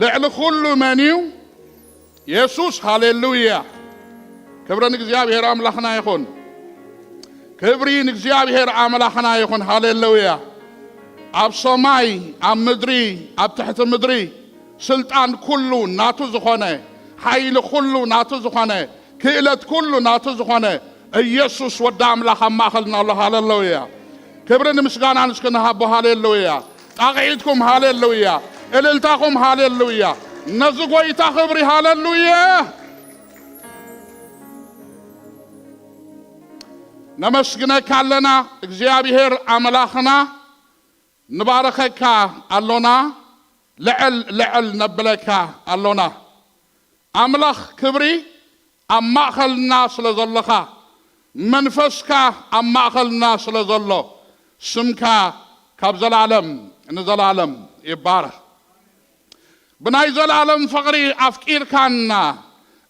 ልዕሊ ኩሉ መን እዩ? የሱስ። ሃሌሉያ! ክብሪ ንእግዚኣብሔር ኣምላኽና ይኹን። ክብሪ ንእግዚኣብሔር ኣምላኽና ይኹን። ሃሌሉያ! ኣብ ሰማይ፣ ኣብ ምድሪ፣ ኣብ ትሕቲ ምድሪ፣ ስልጣን ኩሉ ናቱ ዝኾነ፣ ሓይሊ ኩሉ ናቱ ዝኾነ፣ ክእለት ኩሉ ናቱ ዝኾነ ኢየሱስ ወዲ ኣምላኽ ኣብ ማእኸልና ኣሎ። ሃሌሉያ! ክብርን ምስጋናን እስኪ ንሃቦ። ሃሌሉያ! ጣቕዒትኩም ሃሌሉያ! እልልታኹም ሃሌሉያ! ነዚ ጎይታ ክብሪ። ሃሌሉያ! ነመስግነካ ኣለና እግዚኣብሔር ኣምላኽና፣ ንባረኸካ ኣሎና፣ ልዕል ልዕል ነብለካ ኣሎና። ኣምላኽ ክብሪ ኣብ ማእኸልና ስለ ዘለኻ፣ መንፈስካ ኣብ ማእኸልና ስለ ዘሎ፣ ስምካ ካብ ዘላለም ንዘላለም ይባረኽ። ብናይ ዘላለም ፍቕሪ ኣፍቂርካና፣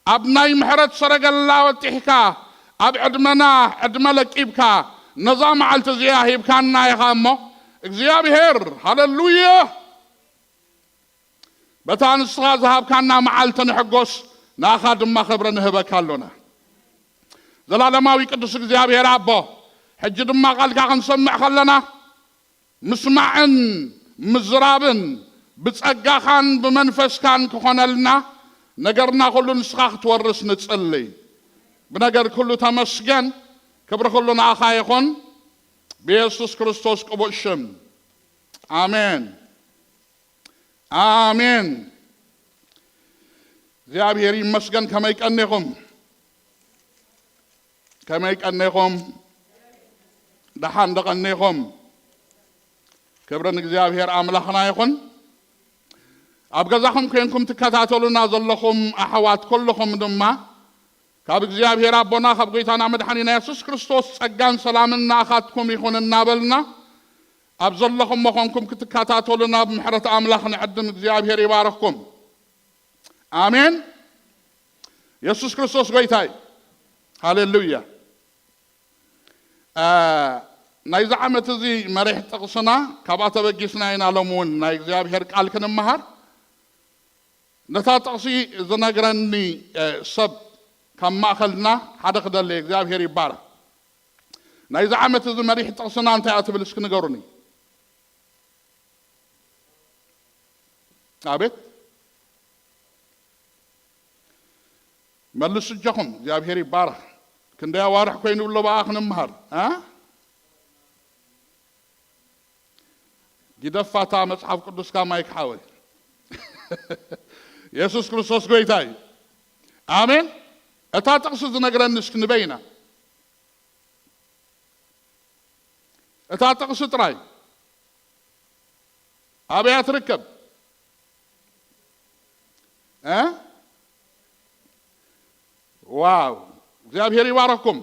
ኣብ ናይ ምሕረት ሰረገላ ወጢሕካ፣ ኣብ ዕድመና ዕድመ ለቂብካ፣ ነዛ መዓልቲ እዚኣ ሂብካና ኢኻ እሞ፣ እግዚኣብሔር፣ ሃሌሉያ! በታ ንስኻ ዝሃብካና መዓልቲ ንሕጎስ፣ ንኣኻ ድማ ክብሪ ንህበካ ኣሎና። ዘላለማዊ ቅዱስ እግዚኣብሔር ኣቦ፣ ሕጂ ድማ ቃልካ ክንሰምዕ ከለና፣ ምስማዕን ምዝራብን ብጸጋኻን ብመንፈስካን ክኾነልና፣ ነገርና ኩሉ ንስኻ ክትወርስ ንጽሊ። ብነገር ኩሉ ተመስገን፣ ክብሪ ኩሉ ንኣኻ ይኹን፣ ብየሱስ ክርስቶስ ቅቡእ ሽም። ኣሜን። ኣሜን። እግዚኣብሔር ይመስገን። ከመይ ቀኒኹም? ከመይ ቀኒኹም? ደሓን ዶ ቀኒኹም? ክብሪ ንእግዚኣብሔር ኣምላኽና ይኹን። ኣብ ገዛኹም ኮይንኩም ትከታተሉና ዘለኹም ኣሕዋት ኩልኹም ድማ፣ ካብ እግዚኣብሔር ኣቦና፣ ካብ ጎይታና መድሓኒና የሱስ ክርስቶስ ጸጋን ሰላምን ንኣኻትኩም ይኹን እናበልና፣ ኣብ ዘለኹም መኾንኩም ክትከታተሉና ብምሕረት ኣምላኽ ንዕድም እግዚኣብሔር ይባርኽኩም። ኣሜን። የሱስ ክርስቶስ ጎይታ እዩ። ሃሌሉያ። አ፣ ናይዚ ዓመት እዚ መሪሕ ጥቕስና፣ ካብኣ ተበጊስና ኢና ሎም እውን ናይ እግዚኣብሔር ቃል ክንመሃር። ነታ ጥቕሲ ዝነግረኒ፣ እ፣ ሰብ ካብ ማእኸልና ሓደ ክደሊ፣ እግዚኣብሔር ይባረኽ። ናይዚ ዓመት እዚ መሪሕ ጥቕስና እንታይ እያ ትብል እስኪ ንገሩኒ። ኣቤት። መልሱ እጃኹም፣ እግዚኣብሔር ይባረኽ። ክንደይ ኣዋርሕ ኮይኑ ኣሎ ብኣ ክንምሃር፣ እ? ግደፋታ መጽሓፍ ቅዱስካ ማይክ ሓወይ። የሱስ ክርስቶስ ጎይታ እዩ። ኣሜን። እታ ጥቕሲ ዝነግረኒ እስኪ ንበይና። እታ ጥቕሲ ጥራይ ኣበያ ትርከብ? እ? ዋው፣ እግዚኣብሔር ይባረኩም።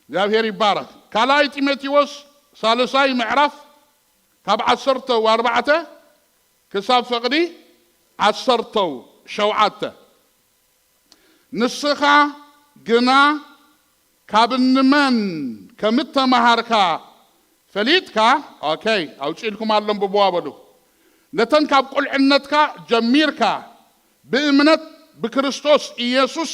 እግዚኣብሔር ይባረክ። ካልኣይ ጢሞቴዎስ ሳልሳይ ምዕራፍ ካብ ዓሰርተ ኣርባዕተ ክሳብ ፍቕዲ ዓሰርተ ሸውዓተ። ንስኻ ግና ካብ እንመን ከም እተማሃርካ ፈሊጥካ፣ ኦኬ፣ ኣውጺእልኩም ኣሎ፣ ኣንብብዋ በሉ። ነተን ካብ ቁልዕነትካ ጀሚርካ ብእምነት ብክርስቶስ ኢየሱስ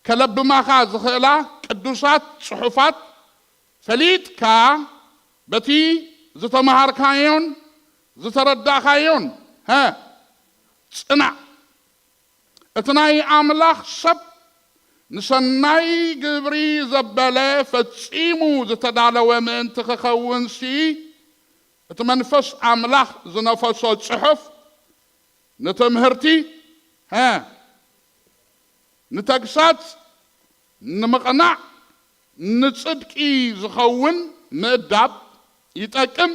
ከለብማኻ ዝኽእላ ቅዱሳት ጽሑፋት ፈሊጥካ፣ በቲ ዝተማሃርካዮን ዝተረዳእካዮን፣ ሀ፣ ጽናዕ። እቲ ናይ ኣምላኽ ሰብ ንሰናይ ግብሪ ዘበለ ፈጺሙ ዝተዳለወ ምእንቲ ክኸውንሲ፣ እቲ መንፈስ ኣምላኽ ዝነፈሶ ጽሑፍ ንትምህርቲ፣ ሀ፣ ንተግሳጽ፣ ንምቕናዕ፣ ንጽድቂ ዝኸውን ምእዳብ ይጠቅም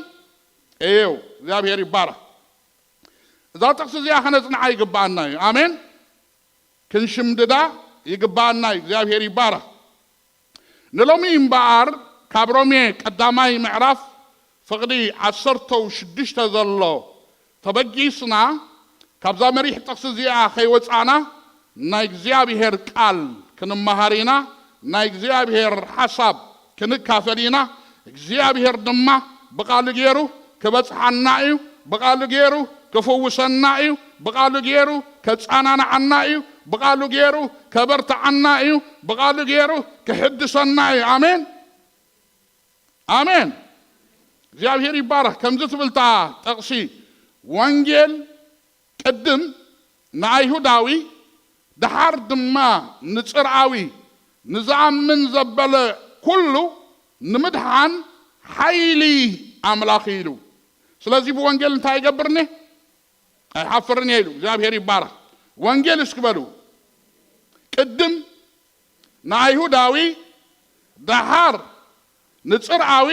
እዩ። እግዚኣብሔር ይባረኽ። እዛ ጥቕሲ እዚኣ ከነጽንዓ ይግብኣና እዩ። ኣሜን። ክንሽምድዳ ይግብኣና እዩ። እግዚኣብሔር ይባረኽ። ንሎሚ እምበኣር ካብ ሮሜ ቀዳማይ ምዕራፍ ፍቕዲ ዓሰርተ ሽዱሽተ ዘሎ ተበጊስና፣ ካብዛ መሪሕ ጥቕሲ እዚኣ ከይወጻና ናይ እግዚኣብሔር ቃል ክንመሃር ኢና። ናይ እግዚኣብሔር ሓሳብ ክንካፈል ኢና። እግዚኣብሔር ድማ ብቓሉ ገይሩ ክበጽሓና እዩ። ብቓሉ ገይሩ ክፍውሰና እዩ። ብቓሉ ገይሩ ከጻናንዓና እዩ። ብቓሉ ገይሩ ከበርትዓና እዩ። ብቓሉ ገይሩ ክሕድሰና እዩ። ኣሜን፣ ኣሜን። እግዚኣብሔር ይባረኽ። ከምዚ ትብል እታ ጥቕሲ፣ ወንጌል ቅድም ንኣይሁዳዊ፣ ደሓር ድማ ንጽርኣዊ፣ ንዝኣምን ዘበለ ኩሉ ንምድሓን ሓይሊ ኣምላኽ ኢሉ። ስለዚ ብወንጌል እንታይ ይገብርኒ? ኣይሓፍርን እየ ኢሉ። እግዚኣብሔር ይባረኽ። ወንጌል እስኪ በሉ። ቅድም ንኣይሁዳዊ፣ ደሓር ንጽርኣዊ፣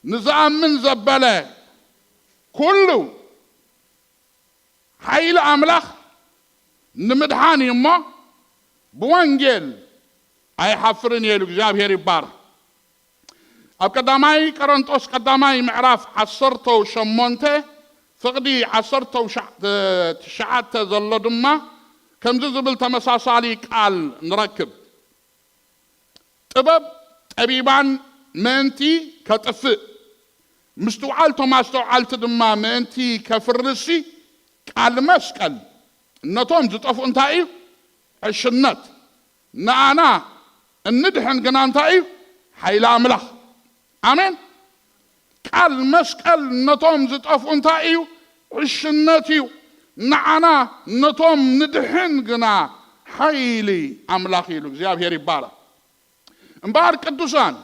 ንዝኣምን ዘበለ ኩሉ ሓይሊ ኣምላኽ ንምድሓን እዩ እሞ፣ ብወንጌል ኣይሓፍርን እየ ኢሉ። እግዚኣብሔር ይባረኽ። ኣብ ቀዳማይ ቆሮንጦስ ቀዳማይ ምዕራፍ ዓሰርተ ሸሞንተ ፍቕዲ ዓሰርተ ትሽዓተ ዘሎ ድማ ከምዚ ዝብል ተመሳሳሊ ቃል ንረክብ። ጥበብ ጠቢባን ምእንቲ ከጥፍእ፣ ምስትውዓል ቶም ኣስተውዓልቲ ድማ ምእንቲ ከፍርሲ፣ ቃል መስቀል ነቶም ዝጠፍኡ እንታይ እዩ? ዕሽነት፣ ንኣና እንድሕን ግና እንታይ እዩ? ሓይሊ ኣምላኽ። ኣሜን። ቃል መስቀል ነቶም ዝጠፍኡ እንታይ እዩ? ዕሽነት እዩ። ንዓና ነቶም ንድሕን ግና ሓይሊ ኣምላኽ እዩ ኢሉ። እግዚኣብሔር ይባረኽ። እምበኣር ቅዱሳን፣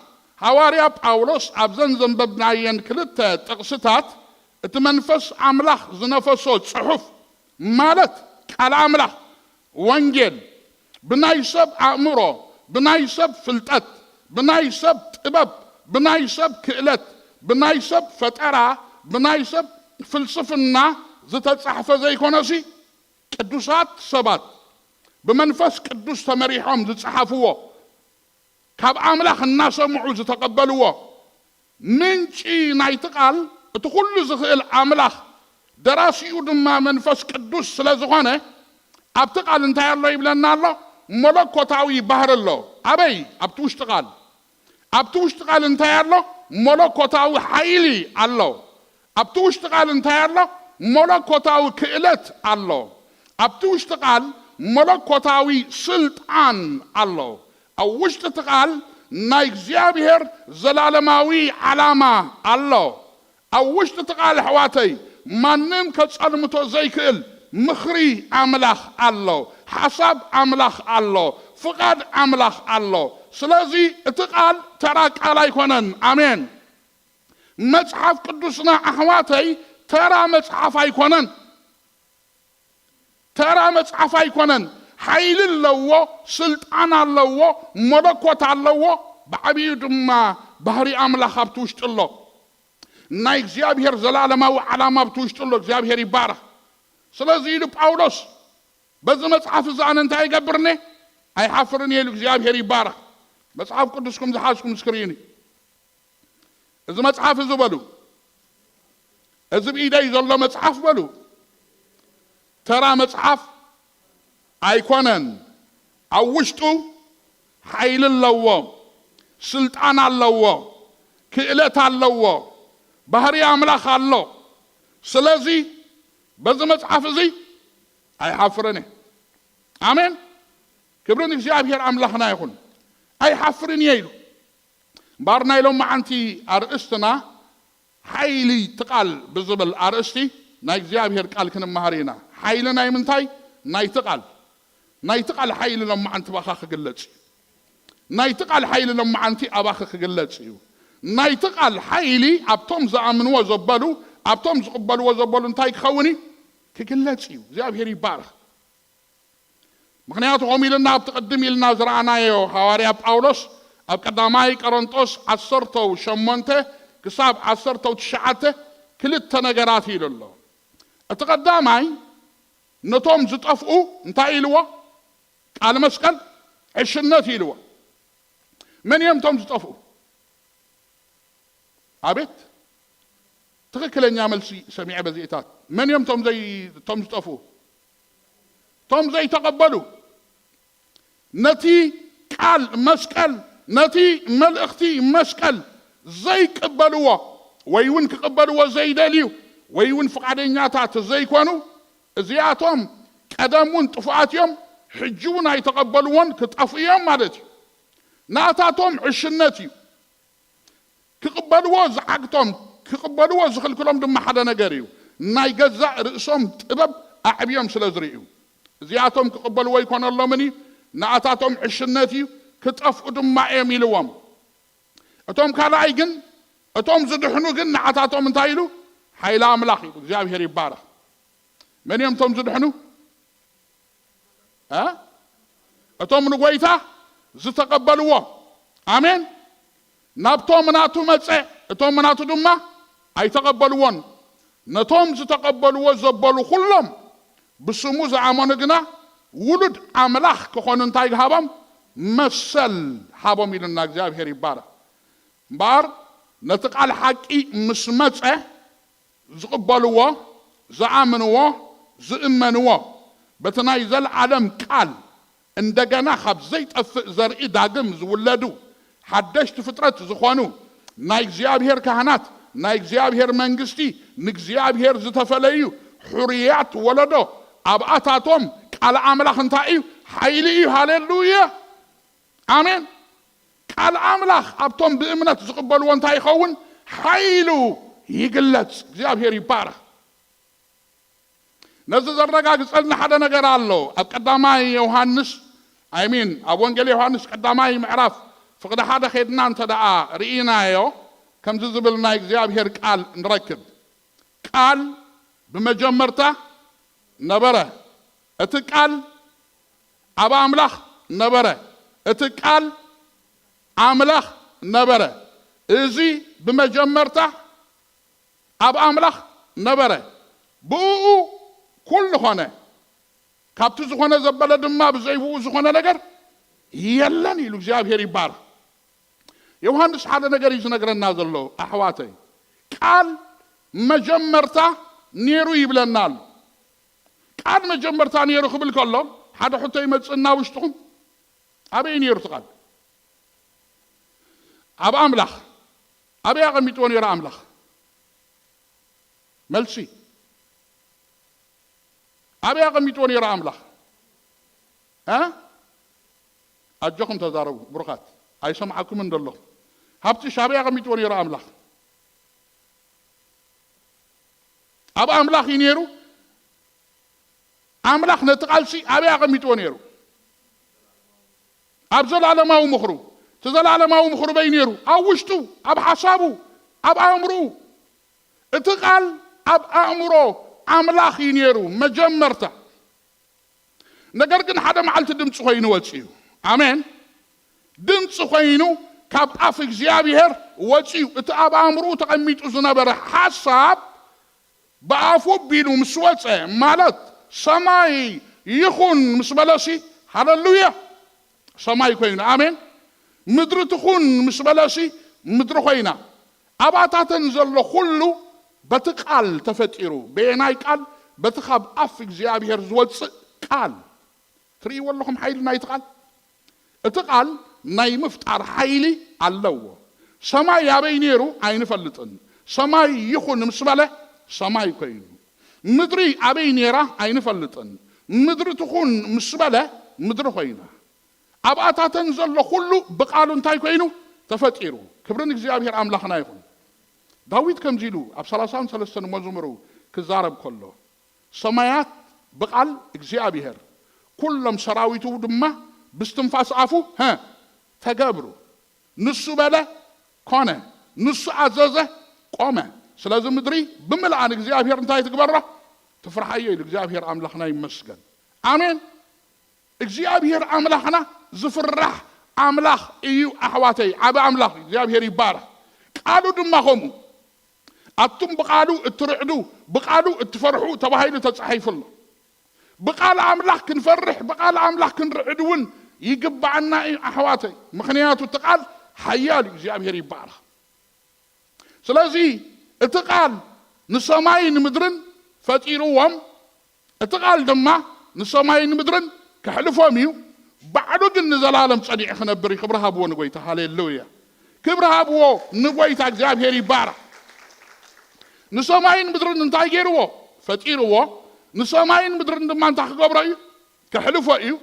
ሃዋርያ ጳውሎስ ኣብዘን ዘንበብናየን ክልተ ጥቕስታት እቲ መንፈስ ኣምላኽ ዝነፈሶ ጽሑፍ፣ ማለት ቃል ኣምላኽ፣ ወንጌል፣ ብናይ ሰብ ኣእምሮ፣ ብናይ ሰብ ፍልጠት፣ ብናይ ሰብ ጥበብ፣ ብናይ ሰብ ክእለት፣ ብናይ ሰብ ፈጠራ፣ ብናይ ሰብ ፍልስፍና ዝተጻሕፈ ዘይኮነሲ፣ ቅዱሳት ሰባት ብመንፈስ ቅዱስ ተመሪሖም ዝጸሓፍዎ፣ ካብ ኣምላኽ እናሰምዑ ዝተቐበልዎ፣ ምንጪ ናይቲ ቃል እቲ ኩሉ ዝኽእል ኣምላኽ፣ ደራሲኡ ድማ መንፈስ ቅዱስ ስለ ዝኾነ፣ ኣብቲ ቃል እንታይ ኣሎ ይብለና ኣሎ? መለኮታዊ ባህሪ ኣሎ። ኣበይ? ኣብቲ ውሽጢ ቃል። ኣብቲ ውሽጢ ቃል እንታይ ኣሎ? መለኮታዊ ሓይሊ ኣሎ። ኣብቲ ውሽጢ ቃል እንታይ ኣሎ? መለኮታዊ ክእለት ኣሎ። ኣብቲ ውሽጢ ቃል መለኮታዊ ስልጣን ኣሎ። ኣብ ውሽጢ እቲ ቃል ናይ እግዚኣብሔር ዘላለማዊ ዓላማ ኣሎ። ኣብ ውሽጢ እቲ ቃል፣ ኣሕዋተይ፣ ማንም ከጸልምቶ ዘይክእል ምኽሪ ኣምላኽ ኣሎ፣ ሓሳብ ኣምላኽ ኣሎ፣ ፍቓድ ኣምላኽ ኣሎ። ስለዚ እቲ ቃል ተራ ቃል ኣይኮነን። ኣሜን። መጽሓፍ ቅዱስና፣ ኣሕዋተይ፣ ተራ መጽሓፍ ኣይኮነን። ተራ መጽሓፍ ኣይኮነን። ሓይሊ ኣለዎ፣ ስልጣን ኣለዎ፣ መለኮት ኣለዎ። ብዓቢኡ ድማ ባህሪ ኣምላኽ ኣብቲ ውሽጢ ኣሎ። ናይ እግዚኣብሔር ዘላለማዊ ዓላማ ኣብቲ ውሽጢ ኣሎ። እግዚኣብሔር ይባረኽ። ስለዚ ኢሉ ጳውሎስ፣ በዚ መጽሓፍ እዚ ኣነ እንታይ ይገብርኒ? ኣይሓፍርን እየ ኢሉ። እግዚኣብሔር ይባረኽ። መጽሓፍ ቅዱስኩም ዝሓዝኩም ስክሪን እዩ። እዚ መጽሓፍ እዚ በሉ፣ እዚ ብኢደይ ዘሎ መጽሓፍ በሉ፣ ተራ መጽሓፍ ኣይኮነን። ኣብ ውሽጡ ሓይሊ ኣለዎ፣ ስልጣን ኣለዎ፣ ክእለት ኣለዎ፣ ባህሪ ኣምላኽ ኣሎ። ስለዚ በዚ መጽሓፍ እዚ ኣይሓፍርን እየ። ኣሜን። ክብሪ ንእግዚኣብሔር ኣምላኽና ይኹን። ኣይሓፍርን እየ ኢሉ። እምበኣር ናይ ሎማዓንቲ ኣርእስትና ሓይሊ እቲ ቃል ብዝብል ኣርእስቲ ናይ እግዚኣብሔር ቃል ክንመሃር ኢና። ሓይሊ ናይ ምንታይ? ናይቲ ቃል። ናይቲ ቃል ሓይሊ ሎማዓንቲ ባኻ ክግለጽ እዩ። ናይቲ ቃል ሓይሊ ሎማዓንቲ ኣባኺ ክግለጽ እዩ። ናይቲ ቃል ሓይሊ ኣብቶም ዝኣምንዎ ዘበሉ፣ ኣብቶም ዝቕበልዎ ዘበሉ እንታይ ክኸውን እዩ? ክግለጽ እዩ። እግዚኣብሔር ይባረኽ። ምኽንያቱ ከምኡ ኢልና ኣብቲ ቅድም ኢልና ዝረኣናዮ ሃዋርያ ጳውሎስ ኣብ ቀዳማይ ቆሮንጦስ ዓሰርተ ሸሞንተ ክሳብ ዓሰርተ ትሽዓተ ክልተ ነገራት ኢሉ ኣሎ። እቲ ቀዳማይ ነቶም ዝጠፍኡ እንታይ ኢልዎ? ቃል መስቀል ዕሽነት ኢልዎ። መን እዮም እቶም ዝጠፍኡ? ኣቤት ትኽክለኛ መልሲ ሰሚዐ በዚእታት። መን እዮም እቶም ዘይ-፣ እቶም ዝጠፍኡ? እቶም ዘይተቐበሉ፣ ነቲ ቃል መስቀል፣ ነቲ መልእኽቲ መስቀል ዘይቅበልዎ ወይ እውን ክቕበልዎ ዘይደልዩ፣ ወይ እውን ፍቓደኛታት ዘይኮኑ፣ እዚኣቶም ቀደም እውን ጥፉኣት እዮም፣ ሕጂ እውን ኣይተቐበልዎን፣ ክጠፍኡ እዮም ማለት እዩ። ናታቶም ዕሽነት እዩ። ክቕበልዎ ዝዓግቶም፣ ክቕበልዎ ዝኽልክሎም ድማ ሓደ ነገር እዩ። ናይ ገዛእ ርእሶም ጥበብ ኣዕብዮም ስለ ዝርእዩ፣ እዚኣቶም ክቕበልዎ ኣይኮነሎምን እዩ፣ ንኣታቶም ዕሽነት እዩ፣ ክጠፍኡ ድማ እዮም ኢልዎም። እቶም ካልኣይ ግን፣ እቶም ዝድሕኑ ግን ንዓታቶም እንታይ ኢሉ? ሓይሊ ኣምላኽ ኢሉ። እግዚኣብሔር ይባረኽ። መን እዮም እቶም ዝድሕኑ? እ? እቶም ንጎይታ ዝተቐበልዎ። ኣሜን። ናብቶም ናቱ መጸ፣ እቶም ናቱ ድማ ኣይተቐበልዎን። ነቶም ዝተቐበልዎ ዘበሉ ኩሎም፣ ብስሙ ዝኣመኑ ግና ውሉድ ኣምላኽ ክኾኑ እንታይ ሃቦም? መሰል ሃቦም ኢሉና። እግዚኣብሔር ይባረኽ። እምበኣር ነቲ ቃል ሓቂ ምስ መጸ፣ ዝቕበልዎ፣ ዝኣምንዎ፣ ዝእመንዎ፣ በቲ ናይ ዘለዓለም ቃል እንደገና ካብ ዘይጠፍእ ዘርኢ ዳግም ዝውለዱ ሓደሽቲ ፍጥረት ዝኾኑ ናይ እግዚኣብሔር ካህናት፣ ናይ እግዚኣብሔር መንግስቲ፣ ንእግዚኣብሔር ዝተፈለዩ ሕሩያት ወለዶ፣ ኣብኣታቶም ቃል ኣምላኽ እንታይ እዩ? ሓይሊ እዩ። ሃሌሉያ! ኣሜን። ቃል ኣምላኽ ኣብቶም ብእምነት ዝቕበልዎ እንታይ ይኸውን? ሓይሉ ይግለጽ። እግዚኣብሔር ይባረኽ። ነዚ ዘረጋግጸልና ሓደ ነገር ኣሎ። ኣብ ቀዳማይ ዮሃንስ፣ ኣይ ሚን፣ ኣብ ወንጌል ዮሃንስ ቀዳማይ ምዕራፍ ፍቕዲ ሓደ ኼድና እንተ ደኣ ርኢናዮ፣ ከምዚ ዝብል ናይ እግዚኣብሔር ቃል ንረክብ። ቃል ብመጀመርታ ነበረ፣ እቲ ቃል ኣብ ኣምላኽ ነበረ፣ እቲ ቃል ኣምላኽ ነበረ። እዚ ብመጀመርታ ኣብ ኣምላኽ ነበረ፣ ብእኡ ኩሉ ኾነ፣ ካብቲ ዝኾነ ዘበለ ድማ ብዘይ ብኡ ዝኾነ ነገር የለን ኢሉ። እግዚኣብሔር ይባረኽ። ዮሃንስ ሓደ ነገር እዩ ዝነግረና ዘሎ ኣሕዋተይ። ቃል መጀመርታ ነይሩ ይብለና ኣሎ። ቃል መጀመርታ ነይሩ ክብል ከሎ ሓደ ሕቶ ይመጽእና ውሽጥኹም፣ ኣበይ ነይሩ እቲ ቃል? ኣብ ኣምላኽ። ኣበይ ኣቐሚጥዎ ነይሩ ኣምላኽ? መልሲ፣ ኣበይ ኣቐሚጥዎ ነይሩ ኣምላኽ? እ? ኣጆኹም ተዛረቡ ብሩኻት፣ ኣይሰምዓኩምን ዘለኹ። ሃብትሽ ኣበይ ኣቐሚጥዎ ነይሩ ኣምላኽ? ኣብ ኣምላኽ እዩ ነይሩ። ኣምላኽ ነቲ ቃልሲ ኣበይ ኣቐሚጥዎ ነይሩ? ኣብ ዘላለማዊ ምኽሩ። እቲ ዘላለማዊ ምኽሩ በይ ነይሩ? ኣብ ውሽጡ፣ ኣብ ሓሳቡ፣ ኣብ ኣእምርኡ። እቲ ቃል ኣብ ኣእምሮ ኣምላኽ እዩ ነይሩ መጀመርታ። ነገር ግን ሓደ መዓልቲ ድምፂ ኮይኑ ወፂኡ። ኣሜን። ድምፂ ኮይኑ ካብ ኣፍ እግዚኣብሔር ወፂኡ። እቲ ኣብ ኣእምርኡ ተቐሚጡ ዝነበረ ሓሳብ ብኣፉ ኣቢሉ ምስ ወፀ፣ ማለት ሰማይ ይኹን ምስ በለሲ፣ ሃለሉያ፣ ሰማይ ኮይኑ። ኣሜን። ምድሪ ትኹን ምስ በለሲ፣ ምድሪ ኮይና። ኣብኣታተን ዘሎ ኩሉ በቲ ቃል ተፈጢሩ። በየናይ ቃል? በቲ ካብ ኣፍ እግዚኣብሔር ዝወፅእ ቃል። ትርእይዎ ኣለኹም ሓይሊ ናይቲ ቃል? እቲ ቃል ናይ ምፍጣር ሓይሊ ኣለዎ። ሰማይ ኣበይ ነይሩ? ኣይንፈልጥን። ሰማይ ይኹን ምስ በለ፣ ሰማይ ኮይኑ። ምድሪ ኣበይ ነይራ? ኣይንፈልጥን። ምድሪ ትኹን ምስ በለ፣ ምድሪ ኮይና። ኣብኣታተን ዘሎ ኩሉ ብቃሉ እንታይ ኮይኑ? ተፈጢሩ። ክብሪ ንእግዚኣብሔር ኣምላኽና ይኹን። ዳዊት ከምዚ ኢሉ ኣብ ሰላሳን ሰለስተን መዝሙሩ ክዛረብ ከሎ፣ ሰማያት ብቃል እግዚኣብሔር፣ ኩሎም ሰራዊቱ ድማ ብስትንፋስ ኣፉ፣ ሀ፣ ተገብሩ። ንሱ በለ፣ ኮነ። ንሱ ኣዘዘ፣ ቆመ። ስለዚ ምድሪ ብምልኣን እግዚኣብሔር እንታይ ትግበሮ? ትፍርሓዮ ኢሉ። እግዚኣብሔር ኣምላኽና ይመስገን። ኣሜን። እግዚኣብሔር ኣምላኽና ዝፍራሕ ኣምላኽ እዩ ኣሕዋተይ። ዓቢ ኣምላኽ እዩ። እግዚኣብሔር ይባረኽ። ቃሉ ድማ ከምኡ። ኣቱም ብቃሉ እትርዕዱ፣ ብቃሉ እትፈርሑ ተባሂሉ ተጻሒፉ ኣሎ። ብቃል ኣምላኽ ክንፈርሕ፣ ብቃል ኣምላኽ ክንርዕድ እውን ይግባኣና እዩ ኣሕዋተይ። ምኽንያቱ እቲ ቃል ሓያል እዩ። እግዚኣብሔር ይባረኽ። ስለዚ እቲ ቃል ንሰማይን ምድርን ፈጢርዎም፣ እቲ ቃል ድማ ንሰማይን ምድርን ከሕልፎም እዩ፣ ባዕሉ ግን ንዘላለም ጸኒዑ ክነብር እዩ። ክብሪ ሃብዎ ንጎይታ። ሃሌሉያ! ክብሪ ሃብዎ ንጎይታ። እግዚኣብሔር ይባረኽ። ንሰማይን ምድርን እንታይ ገይርዎ? ፈጢርዎ። ንሰማይን ምድርን ድማ እንታይ ክገብሮ እዩ? ከሕልፎ እዩ።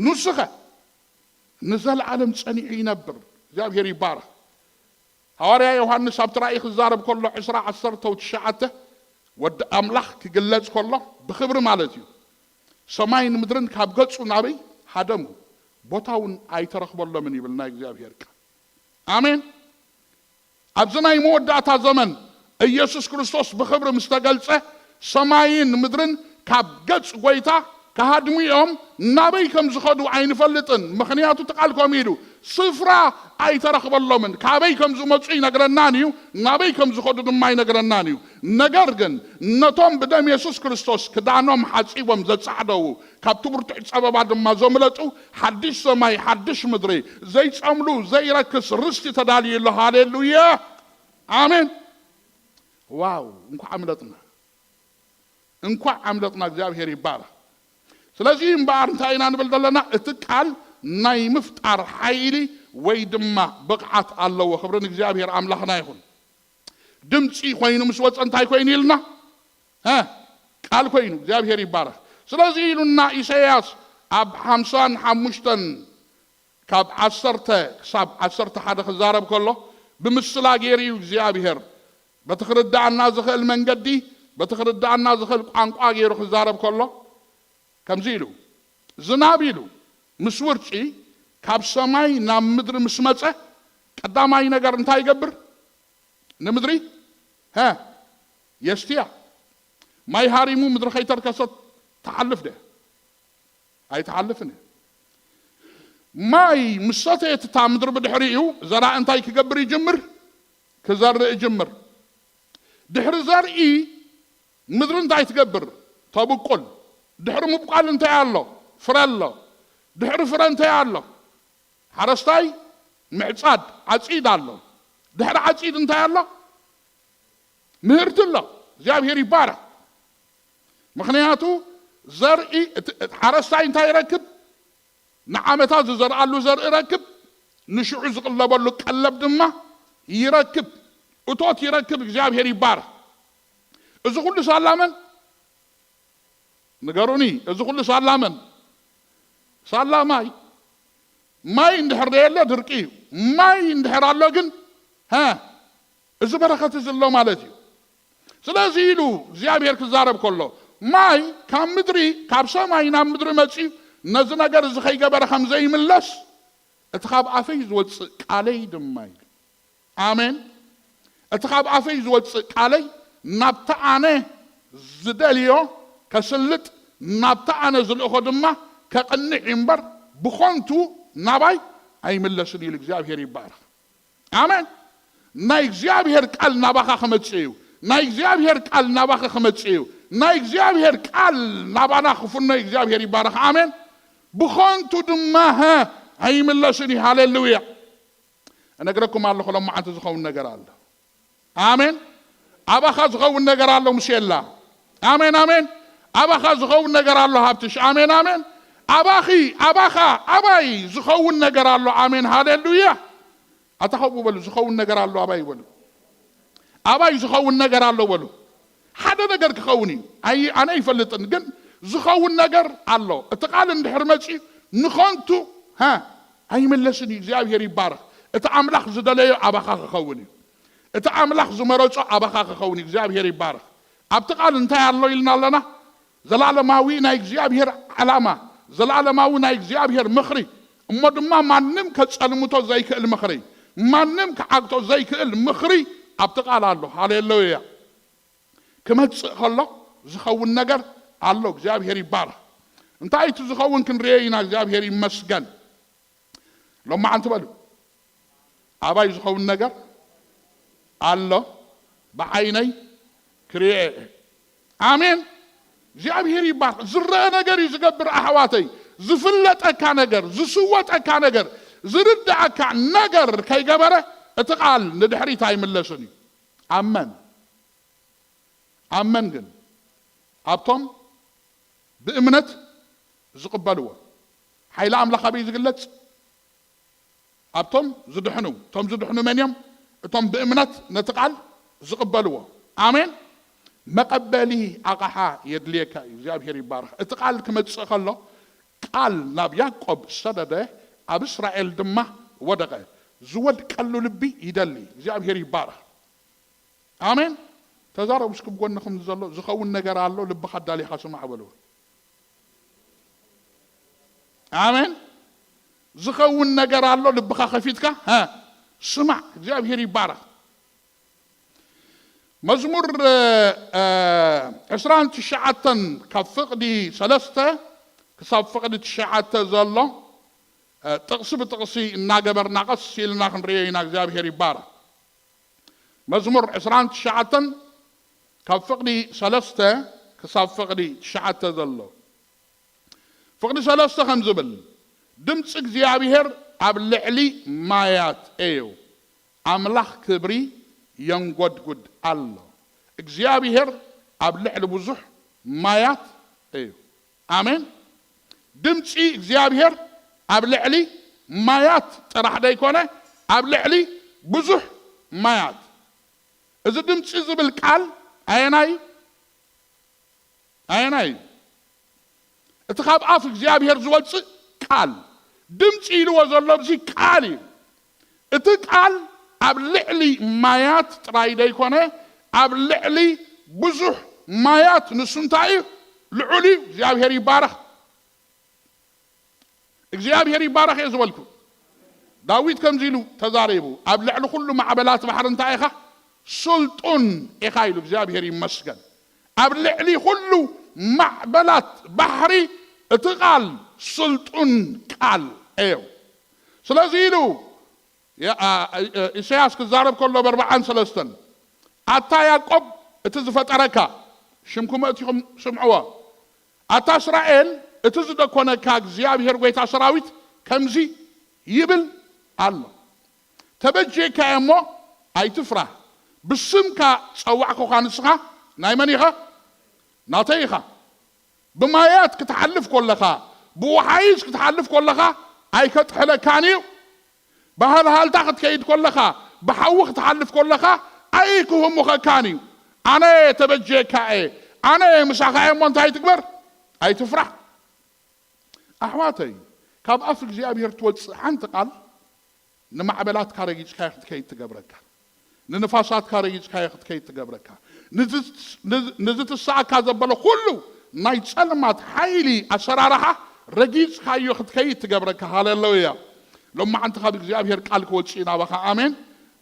ንሱኸ ንዘለዓለም ጸኒዑ ይነብር። እግዚኣብሔር ይባረኽ። ሃዋርያ ዮሃንስ ኣብቲ ራእይ ክዛረብ ከሎ ዕስራ ዓሰርተ ትሽዓተ ወዲ ኣምላኽ ክግለጽ ከሎ ብኽብሪ ማለት እዩ። ሰማይን ምድርን ካብ ገጹ ናበይ ሃደሙ፣ ቦታ እውን ኣይተረኽበሎምን ይብል ናይ እግዚኣብሔር ቃል። ኣሜን። ኣብዚ ናይ መወዳእታ ዘመን ኢየሱስ ክርስቶስ ብኽብሪ ምስ ተገልጸ ሰማይን ምድርን ካብ ገጽ ጎይታ ክሃድሙ እዮም። ናበይ ከም ዝኸዱ ኣይንፈልጥን፣ ምኽንያቱ እቲ ቃል ከምኡ ኢሉ፣ ስፍራ ኣይተረኽበሎምን። ካበይ ከም ዝመጹ ይነግረናን እዩ፣ ናበይ ከም ዝኸዱ ድማ ይነግረናን እዩ። ነገር ግን ነቶም ብደም የሱስ ክርስቶስ ክዳኖም ሓጺቦም ዘጻዕደዉ፣ ካብቲ ብርቱዕ ጸበባ ድማ ዘምለጡ፣ ሓድሽ ሰማይ ሓድሽ ምድሪ፣ ዘይጸምሉ ዘይረክስ ርስቲ ተዳልዩ ኣሎ። ሃሌሉያ ኣሜን። ዋው እንኳዕ ኣምለጥና፣ እንኳዕ ኣምለጥና። እግዚኣብሔር ይባረኽ። ስለዚ እምበኣር እንታይ ኢና ንብል ዘለና? እቲ ቃል ናይ ምፍጣር ሓይሊ ወይ ድማ ብቕዓት ኣለዎ። ክብሪ ንእግዚኣብሔር ኣምላኽና ይኹን። ድምፂ ኮይኑ ምስ ወፀ እንታይ ኮይኑ ኢልና? እ ቃል ኮይኑ። እግዚኣብሔር ይባረኽ። ስለዚ ኢሉና ኢሳያስ ኣብ ሓምሳን ሓሙሽተን ካብ ዓሰርተ ክሳብ ዓሰርተ ሓደ ክዛረብ ከሎ ብምስላ ገይሩ እዩ እግዚኣብሔር በቲ ክርዳኣና ዝኽእል መንገዲ፣ በቲ ክርዳኣና ዝኽእል ቋንቋ ገይሩ ክዛረብ ከሎ ከምዚ ኢሉ፣ ዝናብ ኢሉ ምስ ውርጪ ካብ ሰማይ ናብ ምድሪ ምስ መጸ ቀዳማይ ነገር እንታይ ይገብር? ንምድሪ ሀ የስትያ። ማይ ሃሪሙ ምድሪ ከይተርከሰት ትሓልፍ ደ? ኣይትሓልፍን እያ። ማይ ምስ ሰተየት እታ ምድሪ ብድሕሪኡ ዘራእ እንታይ ክገብር ይጅምር? ክዘርእ ይጅምር። ድሕሪ ዘርኢ ምድሪ እንታይ ትገብር? ተብቁል። ድሕሪ ምብቋል እንታይ ኣሎ? ፍረ ኣሎ። ድሕሪ ፍረ እንታይ ኣሎ? ሓረስታይ ምዕጻድ፣ ዓጺድ ኣሎ። ድሕሪ ዓጺድ እንታይ ኣሎ? ምህርቲ ኣሎ። እግዚኣብሔር ይባረኽ። ምኽንያቱ ዘርኢ እቲ እቲ ሓረስታይ እንታይ ይረክብ? ንዓመታ ዝዘርኣሉ ዘርኢ ይረክብ፣ ንሽዑ ዝቕለበሉ ቀለብ ድማ ይረክብ፣ እቶት ይረክብ። እግዚኣብሔር ይባረኽ። እዚ ኩሉ ሳላ መን? ንገሩኒ። እዚ ኩሉ ሳላ መን? ሳላ ማይ። ማይ እንድሕር ደየለ ድርቂ እዩ። ማይ እንድሕር ኣሎ ግን ሀ እዚ በረኸት እዚ ኣሎ ማለት እዩ። ስለዚ ኢሉ እግዚኣብሔር ክዛረብ ከሎ ማይ ካብ ምድሪ፣ ካብ ሰማይ ናብ ምድሪ መፅዩ ነዚ ነገር እዚ ከይገበረ ከም ዘይምለስ እቲ ካብ ኣፈይ ዝወፅእ ቃለይ ድማ ኢሉ። ኣሜን። እቲ ካብ ኣፈይ ዝወፅእ ቃለይ ናብቲ ኣነ ዝደልዮ ከስልጥ፣ ናብቲ ኣነ ዝልእኾ ድማ ከቕንዕ እዩ እምበር ብኾንቱ ናባይ ኣይምለስን ኢሉ። እግዚኣብሔር ይባረኽ። ኣሜን። ናይ እግዚኣብሔር ቃል ናባኻ ክመጽእ እዩ። ናይ እግዚኣብሔር ቃል ናባኻ ክመጽእ እዩ። ናይ እግዚኣብሔር ቃል ናባና ክፍኖ እግዚኣብሔር ይባረኽ። ኣሜን። ብኾንቱ ድማ ሀ ኣይምለስን እዩ። ሃሌሉያ። እነግረኩም ኣለኹ፣ ሎማዓንቲ ዝኸውን ነገር ኣሎ። ኣሜን። ኣባኻ ዝኸውን ነገር ኣሎ ሙሴላ። ኣሜን፣ ኣሜን። ኣባኻ ዝኸውን ነገር ኣሎ ሃብትሽ። ኣሜን፣ ኣሜን። ኣባኺ፣ ኣባኻ፣ ኣባይ ዝኸውን ነገር ኣሎ። ኣሜን፣ ሃሌሉያ። ኣታ ከምኡ በሉ፣ ዝኸውን ነገር ኣሎ ኣባይ በሉ። ኣባይ ዝኸውን ነገር ኣሎ በሉ። ሓደ ነገር ክኸውን እዩ። ኣይ፣ ኣነ ኣይፈልጥን፣ ግን ዝኸውን ነገር ኣሎ። እቲ ቃል እንድሕር መጺኡ ንኸንቱ፣ ሃ፣ ኣይምለስን እዩ። እግዚኣብሔር ይባረኽ። እቲ ኣምላኽ ዝደለዮ ኣባኻ ክኸውን እዩ። እቲ ኣምላኽ ዝመረጾ ኣባኻ ክኸውን እዩ። እግዚኣብሔር ይባረኽ። ኣብቲ ቃል እንታይ ኣሎ ኢልና ኣለና? ዘላለማዊ ናይ እግዚኣብሔር ዓላማ፣ ዘላለማዊ ናይ እግዚኣብሔር ምኽሪ፣ እሞ ድማ ማንም ከጸልምቶ ዘይክእል ምኽሪ፣ ማንም ክዓግቶ ዘይክእል ምኽሪ ኣብቲ ቃል ኣሎ። ሃሌሉያ። ክመጽእ ከሎ ዝኸውን ነገር ኣሎ። እግዚኣብሔር ይባረኽ። እንታይ እቲ ዝኸውን ክንርኤ ኢና። እግዚኣብሔር ይመስገን። ሎማዓንቲ በሉ፣ ኣባይ ዝኸውን ነገር ኣሎ፣ ብዓይነይ ክርኤ። ኣሜን። እግዚኣብሔር ይባርክ። ዝረአ ነገር እዩ ዝገብር ኣሕዋተይ። ዝፍለጠካ ነገር፣ ዝስወጠካ ነገር፣ ዝርዳእካ ነገር ከይገበረ እቲ ቃል ንድሕሪት ኣይምለስን እዩ። ኣመን። ኣመን ግን ኣብቶም ብእምነት ዝቕበልዎ። ሓይሊ ኣምላኽ ኣበይ ዝግለጽ? ኣብቶም ዝድሕኑ። እቶም ዝድሕኑ መን እዮም? እቶም ብእምነት ነቲ ቃል ዝቕበልዎ። ኣሜን። መቐበሊ ኣቕሓ የድልየካ እዩ። እግዚኣብሔር ይባረኽ። እቲ ቃል ክመጽእ ከሎ፣ ቃል ናብ ያዕቆብ ሰደደ፣ ኣብ እስራኤል ድማ ወደቐ። ዝወድቀሉ ልቢ ይደሊ። እግዚኣብሔር ይባረኽ። ኣሜን። ተዛረቡ እስኪ ብጎንኹም ዘሎ፣ ዝኸውን ነገር ኣሎ፣ ልብኻ ኣዳሊኻ ስማዕ በሉ። ኣሜን። ዝኸውን ነገር ኣሎ፣ ልብኻ ከፊትካ፣ ሀ፣ ስማዕ። እግዚኣብሔር ይባረኽ። መዝሙር፣ እ፣ እ፣ ዕስራን ትሽዓተን ካብ ፍቕዲ ሰለስተ ክሳብ ፍቕዲ ትሽዓተ ዘሎ፣ እ፣ ጥቕሲ ብጥቕሲ እናገበርና ቀስ ኢልና ክንርእዮ ኢና። እግዚኣብሔር ይባረኽ። መዝሙር ዕስራን ትሽዓተን ካብ ፍቕዲ ሰለስተ ክሳብ ፍቕዲ ትሽዓተ ዘሎ። ፍቕዲ ሰለስተ ከም ዝብል፣ ድምፂ እግዚኣብሔር ኣብ ልዕሊ ማያት እዩ፣ ኣምላኽ ክብሪ የንጎድጉድ ኣሎ። እግዚኣብሔር ኣብ ልዕሊ ብዙሕ ማያት እዩ። ኣሜን። ድምፂ እግዚኣብሔር ኣብ ልዕሊ ማያት ጥራሕ ደይኮነ፣ ኣብ ልዕሊ ብዙሕ ማያት። እዚ ድምፂ ዝብል ቃል ኣየናይ እዩ? ኣየናይ እዩ? እቲ ካብ ኣፍ እግዚኣብሔር ዝወፅእ ቃል፣ ድምፂ ኢልዎ ዘሎ ኣብዚ ቃል እዩ። እቲ ቃል ኣብ ልዕሊ ማያት ጥራይ ደይኮነ፣ ኣብ ልዕሊ ብዙሕ ማያት። ንሱ እንታይ እዩ? ልዑል እዩ። እግዚኣብሔር ይባረኽ። እግዚኣብሔር ይባረኽ እየ ዝበልኩ። ዳዊት ከምዚ ኢሉ ተዛሪቡ፣ ኣብ ልዕሊ ኩሉ ማዕበላት ባሕሪ እንታይ ኢኻ? ስልጡን ኢኻ ኢሉ። እግዚኣብሔር ይመስገን። ኣብ ልዕሊ ኩሉ ማዕበላት ባሕሪ እቲ ቃል ስልጡን ቃል እዩ። ስለዚ ኢሉ ያ-፣ ኣ-፣ እ-፣ ኢሳያስ ክዛረብ ከሎ በርብዓን ሰለስተን፣ ኣታ ያዕቆብ እቲ ዝፈጠረካ፣ ሽምኩም ኣእቲኹም ስምዕዎ፣ ኣታ እስራኤል እቲ ዝደኮነካ እግዚኣብሔር ጐይታ ሰራዊት ከምዚ ይብል ኣሎ፣ ተበጀካ እሞ ኣይትፍራህ፣ ብስምካ ጸዋዕኩኻ፣ ንስኻ ናይ መን ኢኻ? ናተይ ኢኻ። ብማያት ክትሓልፍ ከለኻ፣ ብወሓይዝ ክትሓልፍ ከለኻ ኣይከጥሕለካን እዩ። ብሃልሃልታ ክትከይድ ከለኻ፣ ብሓዊ ክትሓልፍ ከለኻ ኣይክህሙኸካን እዩ። ኣነ ተበጀካ እየ፣ ኣነ ምሳኻ እየ እሞ እንታይ ትግበር? ኣይትፍራሕ። ኣሕዋተይ፣ ካብ ኣፍ እግዚኣብሔር ትወፅእ ሓንቲ ቃል ንማዕበላትካ ረጊጽካዮ ክትከይድ ትገብረካ። ንንፋሳትካ ረጊጽካዮ ክትከይድ ትገብረካ። ንዝ-፣ ንዝ-፣ ንዝትስኣካ ዘበለ ኩሉ ናይ ጸልማት ሓይሊ ኣሰራርሓ ረጊጽካዮ ክትከይድ ትገብረካ። ሃሌሉያ። ሎማዓንቲ ካብ እግዚኣብሔር ቃል ክወጽእ እዩ ናባኻ። ኣሜን።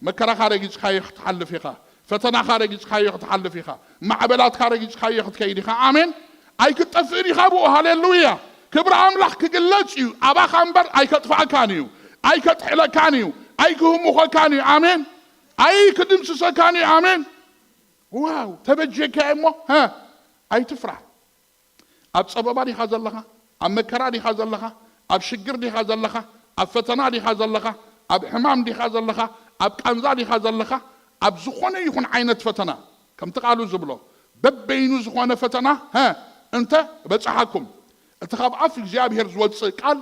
መከራኻ ረጊጽካዮ ክትሓልፍ ኢኻ። ፈተናኻ ረጊጽካዮ ክትሓልፍ ኢኻ። ማዕበላትካ ረጊጽካዮ ክትከይድ ኢኻ። ኣሜን። ኣይክትጠፍእን ኢኻ ብኡ። ሃሌሉያ። ክብሪ ኣምላኽ ክግለጽ እዩ። ኣባኻ እምበር ኣይከጥፍኣካን እዩ። ኣይከጥሕለካን እዩ። ኣይክህሙኸካን እዩ። ኣሜን። ኣይክድምስሰካን እዩ። ኣሜን። ዋው፣ ተበጀካ እሞ፣ ሀ፣ ኣይትፍራሕ። ኣብ ጸበባ ዲኻ ዘለኻ? ኣብ መከራ ዲኻ ዘለኻ? ኣብ ሽግር ዲኻ ዘለኻ? ኣብ ፈተና ዲኻ ዘለኻ? ኣብ ሕማም ዲኻ ዘለኻ? ኣብ ቃንዛ ዲኻ ዘለኻ? ኣብ ዝኾነ ይኹን ዓይነት ፈተና፣ ከምቲ ቃሉ ዝብሎ፣ በበይኑ ዝኾነ ፈተና፣ ሀ፣ እንተ በጽሓኩም፣ እቲ ካብ ኣፍ እግዚኣብሔር ዝወጽእ ቃል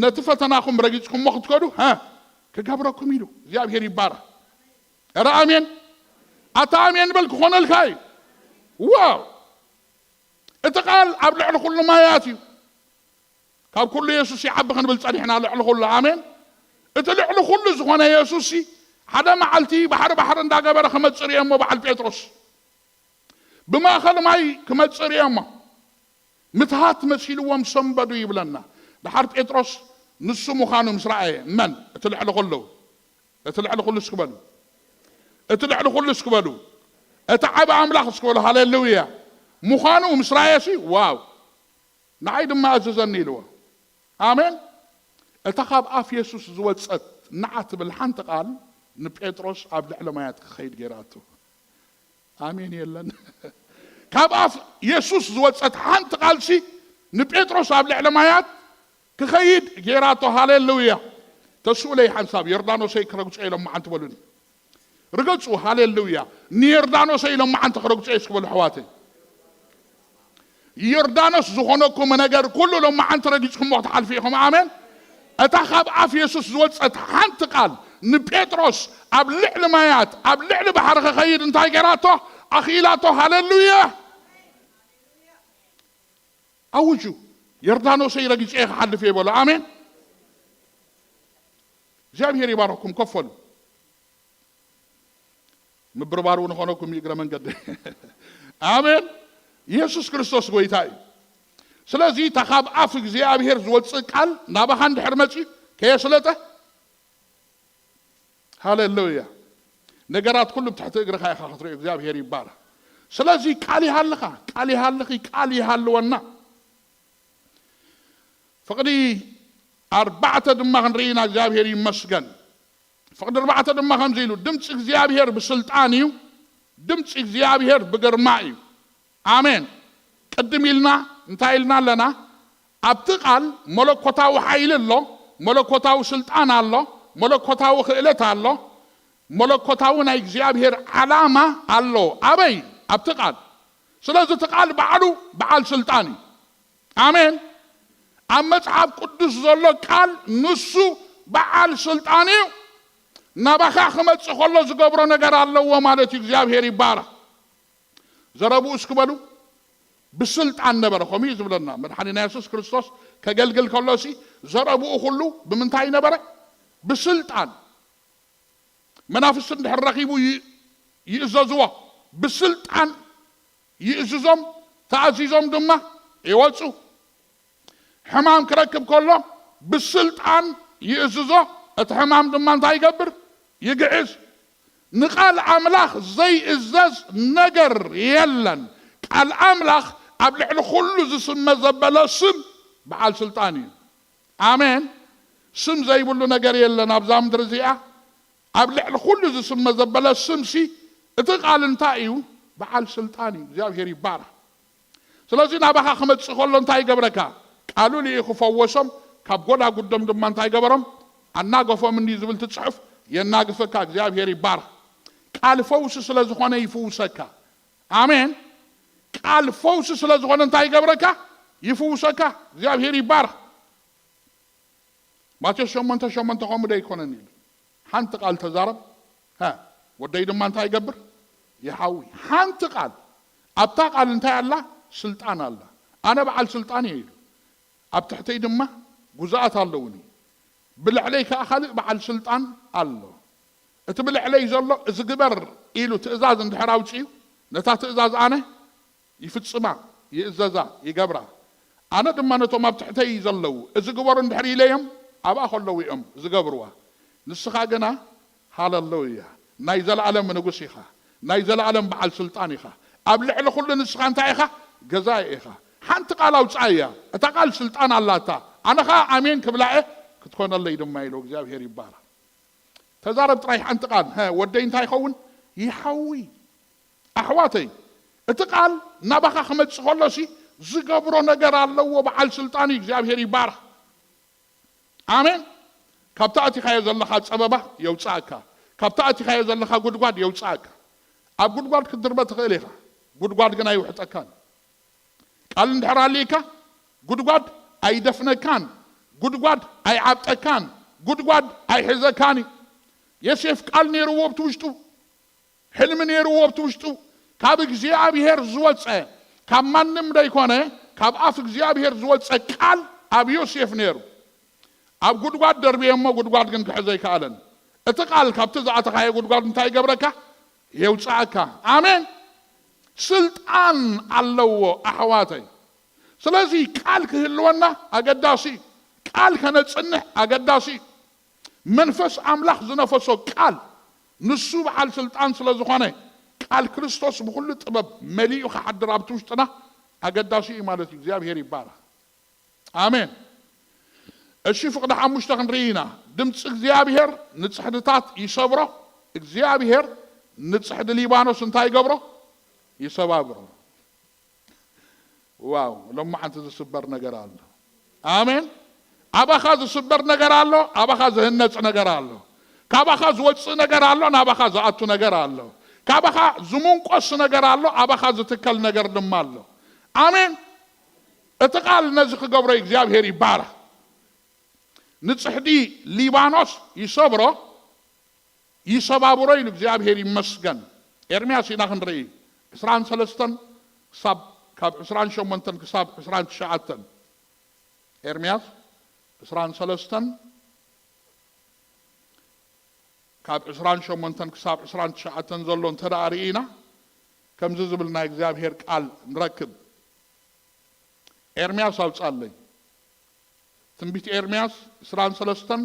ነቲ ፈተናኹም ረጊጽኩሞ ክትከዱ፣ ሀ፣ ክገብረኩም ኢሉ። እግዚኣብሔር ይባረኽ። ኧረ ኣሜን። ኣታ ኣሜን በል፣ ክኾነልካ እዩ። ዋው! እቲ ቃል ኣብ ልዕሊ ኩሉ ማያት እዩ። ካብ ኩሉ የሱስ ይዓቢ ክንብል ጸኒሕና፣ ልዕሊ ኩሉ። ኣሜን። እቲ ልዕሊ ኩሉ ዝኾነ የሱስ ሓደ መዓልቲ ባሕሪ ባሕሪ እንዳገበረ ክመጽእ ርእየ እሞ በዓል ጴጥሮስ ብማእኸል ማይ ክመጽእ ርእየ እሞ ምትሃት መሲልዎም ሰንበዱ ይብለና። ደሓር ጴጥሮስ ንሱ ምዃኑ ምስ ረኣየ፣ መን? እቲ ልዕሊ ኩሉ፣ እቲ ልዕሊ ኩሉ እስኪ በሉ፣ እቲ ልዕሊ ኩሉ እስኪ በሉ፣ እቲ ዓቢ ኣምላኽ እስኪ በሉ፣ ሃሌሉያ፣ ምዃኑ ምስ ረኣየሲ፣ ዋው! ንዓይ ድማ ኣዘዘኒ ኢልዎ። ኣሜን። እታ ካብ ኣፍ የሱስ ዝወጸት ንዓ ትብል ሓንቲ ቃል ንጴጥሮስ ኣብ ልዕሊ ማያት ክኸይድ ገይራቶ። ኣሜን የለን። ካብ ኣፍ የሱስ ዝወጸት ሓንቲ ቃልሲ ንጴጥሮስ ኣብ ልዕሊ ማያት ክኸይድ ገይራቶ። ሃሌሉያ። ተስኡለይ ሓንሳብ፣ ዮርዳኖሰይ ክረግጾ ኢሎም መዓንቲ በሉኒ። ርገጹ። ሃሌሉያ። ንዮርዳኖሰይ ኢሎም መዓንቲ ክረግጾ እስኪ በሉ ኣሕዋተይ። ዮርዳኖስ ዝኾነኩም ነገር ኩሉ ሎማዓንቲ ረጊጽኩሞ ክትሓልፉ ኢኹም። ኣሜን። እታ ካብ ኣፍ የሱስ ዝወጸት ሓንቲ ቃል ንጴጥሮስ ኣብ ልዕሊ ማያት፣ ኣብ ልዕሊ ባሕሪ ክኸይድ እንታይ ገይራቶ? ኣኽኢላቶ። ሃሌሉያ። ኣውጁ። ዮርዳኖሰይ ረጊጸ እየ ክሓልፍ እየ በሎ። ኣሜን። እግዚኣብሔር ይባረኩም። ከፈሉ ምብርባሩ ንኾነኩም እግረ መንገዲ። ኣሜን። ኢየሱስ ክርስቶስ ጎይታ እዩ። ስለዚ እታ ካብ ኣፍ እግዚኣብሔር ዝወፅእ ቃል ናባኻ እንድሕር መፂ ከየስለጠ፣ ሃሌሉያ፣ ነገራት ኩሉ ብትሕቲ እግርኻ ኢኻ ክትሪኦ። እግዚኣብሔር ይባረክ። ስለዚ ቃል ይሃልኻ፣ ቃል ይሃልኺ፣ ቃል ይሃልወና። ፍቕዲ ኣርባዕተ ድማ ክንርኢ ኢና። እግዚኣብሔር ይመስገን። ፍቕዲ ኣርባዕተ ድማ ከምዚ ኢሉ፣ ድምፂ እግዚኣብሔር ብስልጣን እዩ፣ ድምፂ እግዚኣብሔር ብግርማ እዩ። ኣሜን። ቅድም ኢልና እንታይ ኢልና ኣለና? ኣብቲ ቃል መለኮታዊ ሓይሊ ኣሎ፣ መለኮታዊ ስልጣን ኣሎ፣ መለኮታዊ ክእለት ኣሎ፣ መለኮታዊ ናይ እግዚኣብሔር ዓላማ ኣሎ። ኣበይ? ኣብቲ ቃል። ስለዚ እቲ ቃል ባዕሉ በዓል ስልጣን እዩ። ኣሜን። ኣብ መጽሓፍ ቅዱስ ዘሎ ቃል ንሱ በዓል ስልጣን እዩ። ናባኻ ክመጽእ ከሎ ዝገብሮ ነገር ኣለዎ ማለት እዩ። እግዚኣብሔር ይባረኽ። ዘረብኡ እስኪ በሉ፣ ብስልጣን ነበረ። ከምኡ እዩ ዝብለና መድሓኒና የሱስ ክርስቶስ ከገልግል ከሎ ሲ፣ ዘረብኡ ኩሉ ብምንታይ ነበረ? ብስልጣን። መናፍስቲ እንድሕር ረኺቡ ይ-፣ ይእዘዝዎ። ብስልጣን ይእዝዞም፣ ተኣዚዞም ድማ ይወፁ። ሕማም ክረክብ ከሎ ብስልጣን ይእዝዞ፣ እቲ ሕማም ድማ እንታይ ይገብር? ይግዕዝ። ንቃል ኣምላኽ ዘይእዘዝ ነገር የለን። ቃል ኣምላኽ ኣብ ልዕሊ ኩሉ ዝስመ ዘበለ ስም በዓል ስልጣን እዩ። ኣሜን። ስም ዘይብሉ ነገር የለን ኣብዛ ምድሪ እዚኣ። ኣብ ልዕሊ ኩሉ ዝስመ ዘበለ ስምሲ እቲ ቃል እንታይ እዩ? በዓል ስልጣን እዩ። እግዚኣብሔር ይባረኽ። ስለዚ ናባኻ ክመጽእ ከሎ እንታይ ይገብረካ? ቃሉ ልኢኹ ፈወሶም፣ ካብ ጎዳጉዶም ድማ እንታይ ገበሮም? ኣናገፎም እንዲ ዝብል እቲ ጽሑፍ የናግፈካ። እግዚኣብሔር ይባረኽ። ቃል ፈውሲ ስለ ዝኾነ ይፍውሰካ። ኣሜን። ቃል ፈውሲ ስለ ዝኾነ እንታይ ይገብረካ? ይፍውሰካ። እግዚኣብሔር ይባረኽ። ማቴዎስ ሸሞንተ ሸሞንተ ከምኡ ዶ ኣይኮነን ኢሉ? ሓንቲ ቃል ተዛረብ፣ ሃ፣ ወደይ ድማ እንታይ ይገብር? ይሓዊ። ሓንቲ ቃል። ኣብታ ቃል እንታይ ኣላ? ስልጣን ኣላ። ኣነ በዓል ስልጣን እየ ኢሉ። ኣብ ትሕተይ ድማ ጉዛኣት ኣለውኒ። ብልዕለይ ከኣ ካልእ በዓል ስልጣን ኣሎ። እቲ ብልዕለይ ዘሎ እዚ ግበር ኢሉ ትእዛዝ እንድሕር ኣውጺኡ፣ ነታ ትእዛዝ ኣነ ይፍጽማ፣ ይእዘዛ፣ ይገብራ። ኣነ ድማ ነቶም ኣብ ትሕተይ ዘለዉ፣ እዚ ግበሩ እንድሕር ኢለዮም፣ ኣብኣ ከለዉ እዮም ዝገብርዋ። ንስኻ ግና፣ ሃለሉያ፣ ናይ ዘለኣለም ንጉስ ኢኻ፣ ናይ ዘለኣለም በዓል ስልጣን ኢኻ። ኣብ ልዕሊ ኩሉ ንስኻ እንታይ ኢኻ? ገዛኢ ኢኻ። ሓንቲ ቃል ኣውጽኣያ፣ እታ ቃል ስልጣን ኣላታ። ኣነ ኸኣ ኣሜን ክብላ እየ፣ ክትኮነለይ ድማ ኢሉ። እግዚኣብሔር ይባረኽ። ተዛረብ ጥራይ ሓንቲ ቃል። ሀ፣ ወደይ እንታይ ይኸውን? ይሓዊ። ኣሕዋተይ፣ እቲ ቃል ናባኻ ክመጽእ ከሎሲ ዝገብሮ ነገር ኣለዎ። በዓል ስልጣን እዩ። እግዚኣብሔር ይባረኽ። ኣሜን። ካብታ ኣቲኻዮ ዘለኻ ጸበባ የውጽኣካ። ካብታ ኣቲኻዮ ዘለኻ ጉድጓድ የውጽኣካ። ኣብ ጉድጓድ ክትድርበ ትኽእል ኢኻ። ጉድጓድ ግን ኣይውሕጠካን። ቃል እንድሕር ኣልይካ፣ ጉድጓድ ኣይደፍነካን፣ ጉድጓድ ኣይዓብጠካን፣ ጉድጓድ ኣይሕዘካን እዩ። ዮሴፍ ቃል ነይርዎ ኣብቲ ውሽጡ፣ ሕልሚ ነይርዎ ኣብቲ ውሽጡ። ካብ እግዚኣብሔር ዝወጸ፣ ካብ ማንም ደይኮነ፣ ካብ ኣፍ እግዚኣብሔር ዝወጸ ቃል ኣብ ዮሴፍ ነይሩ። ኣብ ጉድጓድ ደርብየ እሞ ጉድጓድ ግን ክሕዞ ኣይከኣለን። እቲ ቃል ካብቲ ዝኣተኻዮ ጉድጓድ እንታይ ይገብረካ? የውፅኣካ። ኣሜን። ስልጣን ኣለዎ ኣሕዋተይ። ስለዚ ቃል ክህልወና ኣገዳሲ እዩ። ቃል ከነፅንሕ ኣገዳሲ እዩ። መንፈስ ኣምላኽ ዝነፈሶ ቃል ንሱ በዓል ስልጣን ስለ ዝኾነ ቃል ክርስቶስ ብኹሉ ጥበብ መሊኡ ክሓድር ኣብቲ ውሽጥና ኣገዳሲ እዩ ማለት እዩ። እግዚኣብሔር ይባረኽ። ኣሜን። እሺ፣ ፍቕዲ ሓሙሽተ ክንርኢ ኢና። ድምፂ እግዚኣብሔር ንፅሕድታት ይሰብሮ። እግዚኣብሔር ንፅሕዲ ሊባኖስ እንታይ ይገብሮ? ይሰባብሮ። ዋው፣ ሎማዓንቲ ዝስበር ነገር ኣሎ። ኣሜን። ኣባኻ ዝስበር ነገር ኣሎ፣ ኣባኻ ዝህነፅ ነገር ኣሎ። ካባኻ ዝወፅእ ነገር ኣሎ፣ ናባኻ ዝኣቱ ነገር ኣሎ። ካባኻ ዝምንቆስ ነገር ኣሎ፣ ኣባኻ ዝትከል ነገር ድማ ኣሎ። ኣሜን። እቲ ቃል ነዚ ክገብሮ እግዚኣብሔር ይባረኽ። ንፅሕዲ ሊባኖስ ይሰብሮ፣ ይሰባብሮ ኢሉ እግዚኣብሔር ይመስገን። ኤርምያስ ኢና ክንርኢ። ዕስራን ሰለስተን ክሳብ ካብ ዕስራን ሸሞንተን ክሳብ ዕስራን ትሽዓተን። ኤርምያስ ዕስራን ሰለስተን ካብ ዕስራን ሸሞንተን ክሳብ ዕስራን ትሽዓተን ዘሎ እንተ ደኣ ርኢና፣ ከምዚ ዝብል ናይ እግዚኣብሔር ቃል ንረክብ። ኤርምያስ ኣውጻለይ። ትንቢት ኤርምያስ ዕስራን ሰለስተን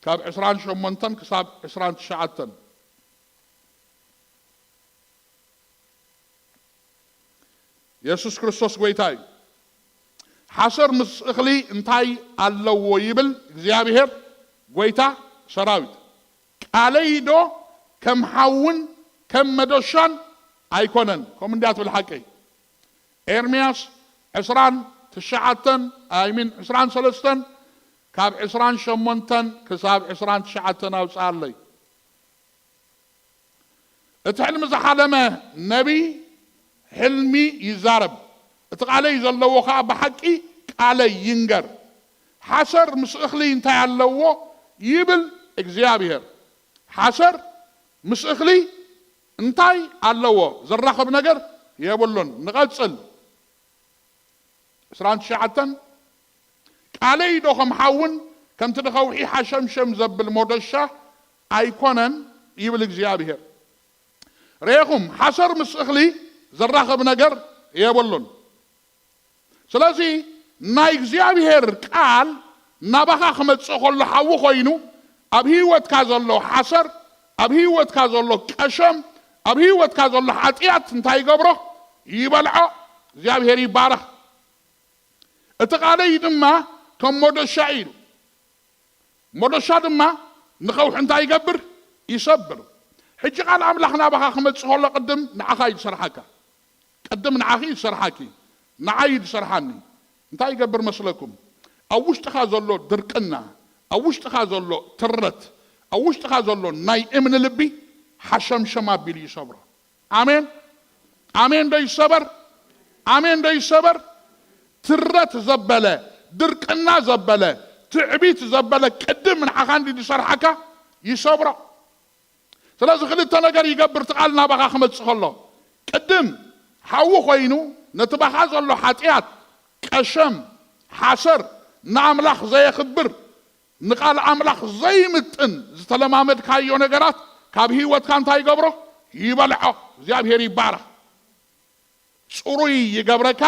ካብ ዕስራን ሸሞንተን ክሳብ ዕስራን ትሽዓተን። የሱስ ክርስቶስ ጐይታ እዩ። ሓሰር ምስ እኽሊ እንታይ ኣለዎ ይብል እግዚኣብሔር ጐይታ ሰራዊት። ቃለይዶ ከም ሓውን ከም መዶሻን ኣይኮነን። ከምኡ እንድያ ትብል ሓቀይ። ኤርምያስ ዕስራን ትሽዓተን፣ ኣይሚን ዕስራን ሰለስተን ካብ ዕስራን ሸሞንተን ክሳብ ዕስራን ትሽዓተን ኣውፅኣለይ። እቲ ሕልሚ ዝሓለመ ነቢይ ሕልሚ ይዛረብ፣ እቲ ቃለይ ዘለዎ ኸዓ ብሓቂ ቃለይ ይንገር። ሓሰር ምስ እኽሊ እንታይ ኣለዎ ይብል እግዚኣብሔር። ሓሰር ምስ እኽሊ እንታይ ኣለዎ? ዘራኽብ ነገር የብሉን። ንቐጽል። ዕስራን ትሽዓተን፣ ቃለይ ዶ ከም ሓውን ከምቲ ንኸውሒ ሓሸምሸም ዘብል ሞደሻ ኣይኮነን ይብል እግዚኣብሔር። ርኤኹም፣ ሓሰር ምስ እኽሊ ዘራኽብ ነገር የብሉን። ስለዚ ናይ እግዚኣብሔር ቃል ናባኻ ክመጽእ ከሎ ሓዊ ኮይኑ ኣብ ህይወትካ ዘሎ ሓሰር፣ ኣብ ህይወትካ ዘሎ ቀሸም፣ ኣብ ህይወትካ ዘሎ ሓጢኣት እንታይ ይገብሮ? ይበልዖ። እግዚኣብሔር ይባረኽ። እቲ ቃለይ ድማ ከም ሞደሻ እዩ ኢሉ። ሞደሻ ድማ ንኸውሒ እንታይ ይገብር? ይሰብር። ሕጂ ቃል ኣምላኽ ናባኻ ክመጽእ ከሎ ቅድም ንዓኻ እዩ ዝሰርሓካ። ቅድም ንዓኺ እዩ ዝሰርሓኪ። ንዓይ እዩ ዝሰርሓኒ። እንታይ ይገብር መስለኩም? ኣብ ውሽጥኻ ዘሎ ድርቅና፣ ኣብ ውሽጥኻ ዘሎ ትረት፣ ኣብ ውሽጥኻ ዘሎ ናይ እምኒ ልቢ ሓሸምሸም ኣቢሉ ይሰብሮ። ኣሜን። ኣሜን ዶ ይሰበር? ኣሜን ዶ ይሰበር? ትረት ዘበለ፣ ድርቅና ዘበለ፣ ትዕቢት ዘበለ ቅድም ንዓኻ እንዲ ዝሰርሓካ ይሰብሮ። ስለዚ ክልተ ነገር ይገብር እቲ ቃል ናባኻ ክመጽእ ከሎ። ቅድም ሓዊ ኮይኑ ነቲ ባኻ ዘሎ ሓጢኣት፣ ቀሸም፣ ሓሰር፣ ንኣምላኽ ዘየኽብር፣ ንቃል ኣምላኽ ዘይምጥን ዝተለማመድካዮ ነገራት ካብ ህይወትካ እንታይ ይገብሮ? ይበልዖ። እግዚኣብሔር ይባረኽ። ጽሩይ ይገብረካ፣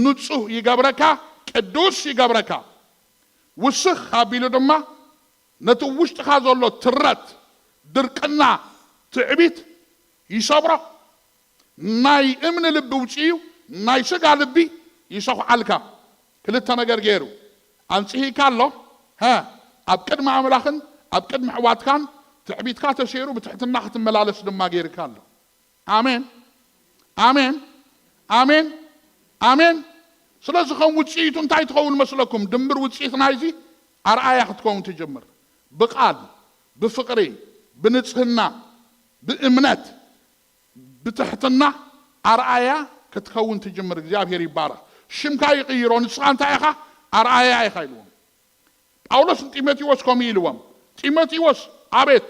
ንጹህ ይገብረካ፣ ቅዱስ ይገብረካ። ውስኽ ኣቢሉ ድማ ነቲ ውሽጥኻ ዘሎ ትረት፣ ድርቅና፣ ትዕቢት ይሰብሮ። ናይ እምኒ ልቢ ውፅኡ ናይ ስጋ ልቢ ይሰኹዓልካ። ክልተ ነገር ገይሩ ኣንጽሂካ ኣሎ። ሀ ኣብ ቅድሚ ኣምላኽን ኣብ ቅድሚ ኣሕዋትካን ትዕቢትካ ተሰይሩ ብትሕትና ክትመላለስ ድማ ገይርካ ኣሎ። ኣሜን፣ ኣሜን፣ ኣሜን፣ ኣሜን። ስለዚ ከም ውፅኢቱ እንታይ ትኸውን መስለኩም? ድምር ውፅኢት ናይዚ ኣርኣያ ክትከውን ትጅምር። ብቃል፣ ብፍቅሪ፣ ብንጽህና፣ ብእምነት፣ ብትሕትና ኣርኣያ ክትከውን ትጅምር። እግዚኣብሔር ይባረኽ። ሽምካ ይቕይሮ። ንስኻ እንታይ ኢኻ? ኣርኣያ ኢኻ ኢልዎም። ጳውሎስ ንጢሞቴዎስ ከምኡ ኢልዎም። ጢሞቴዎስ ኣቤት፣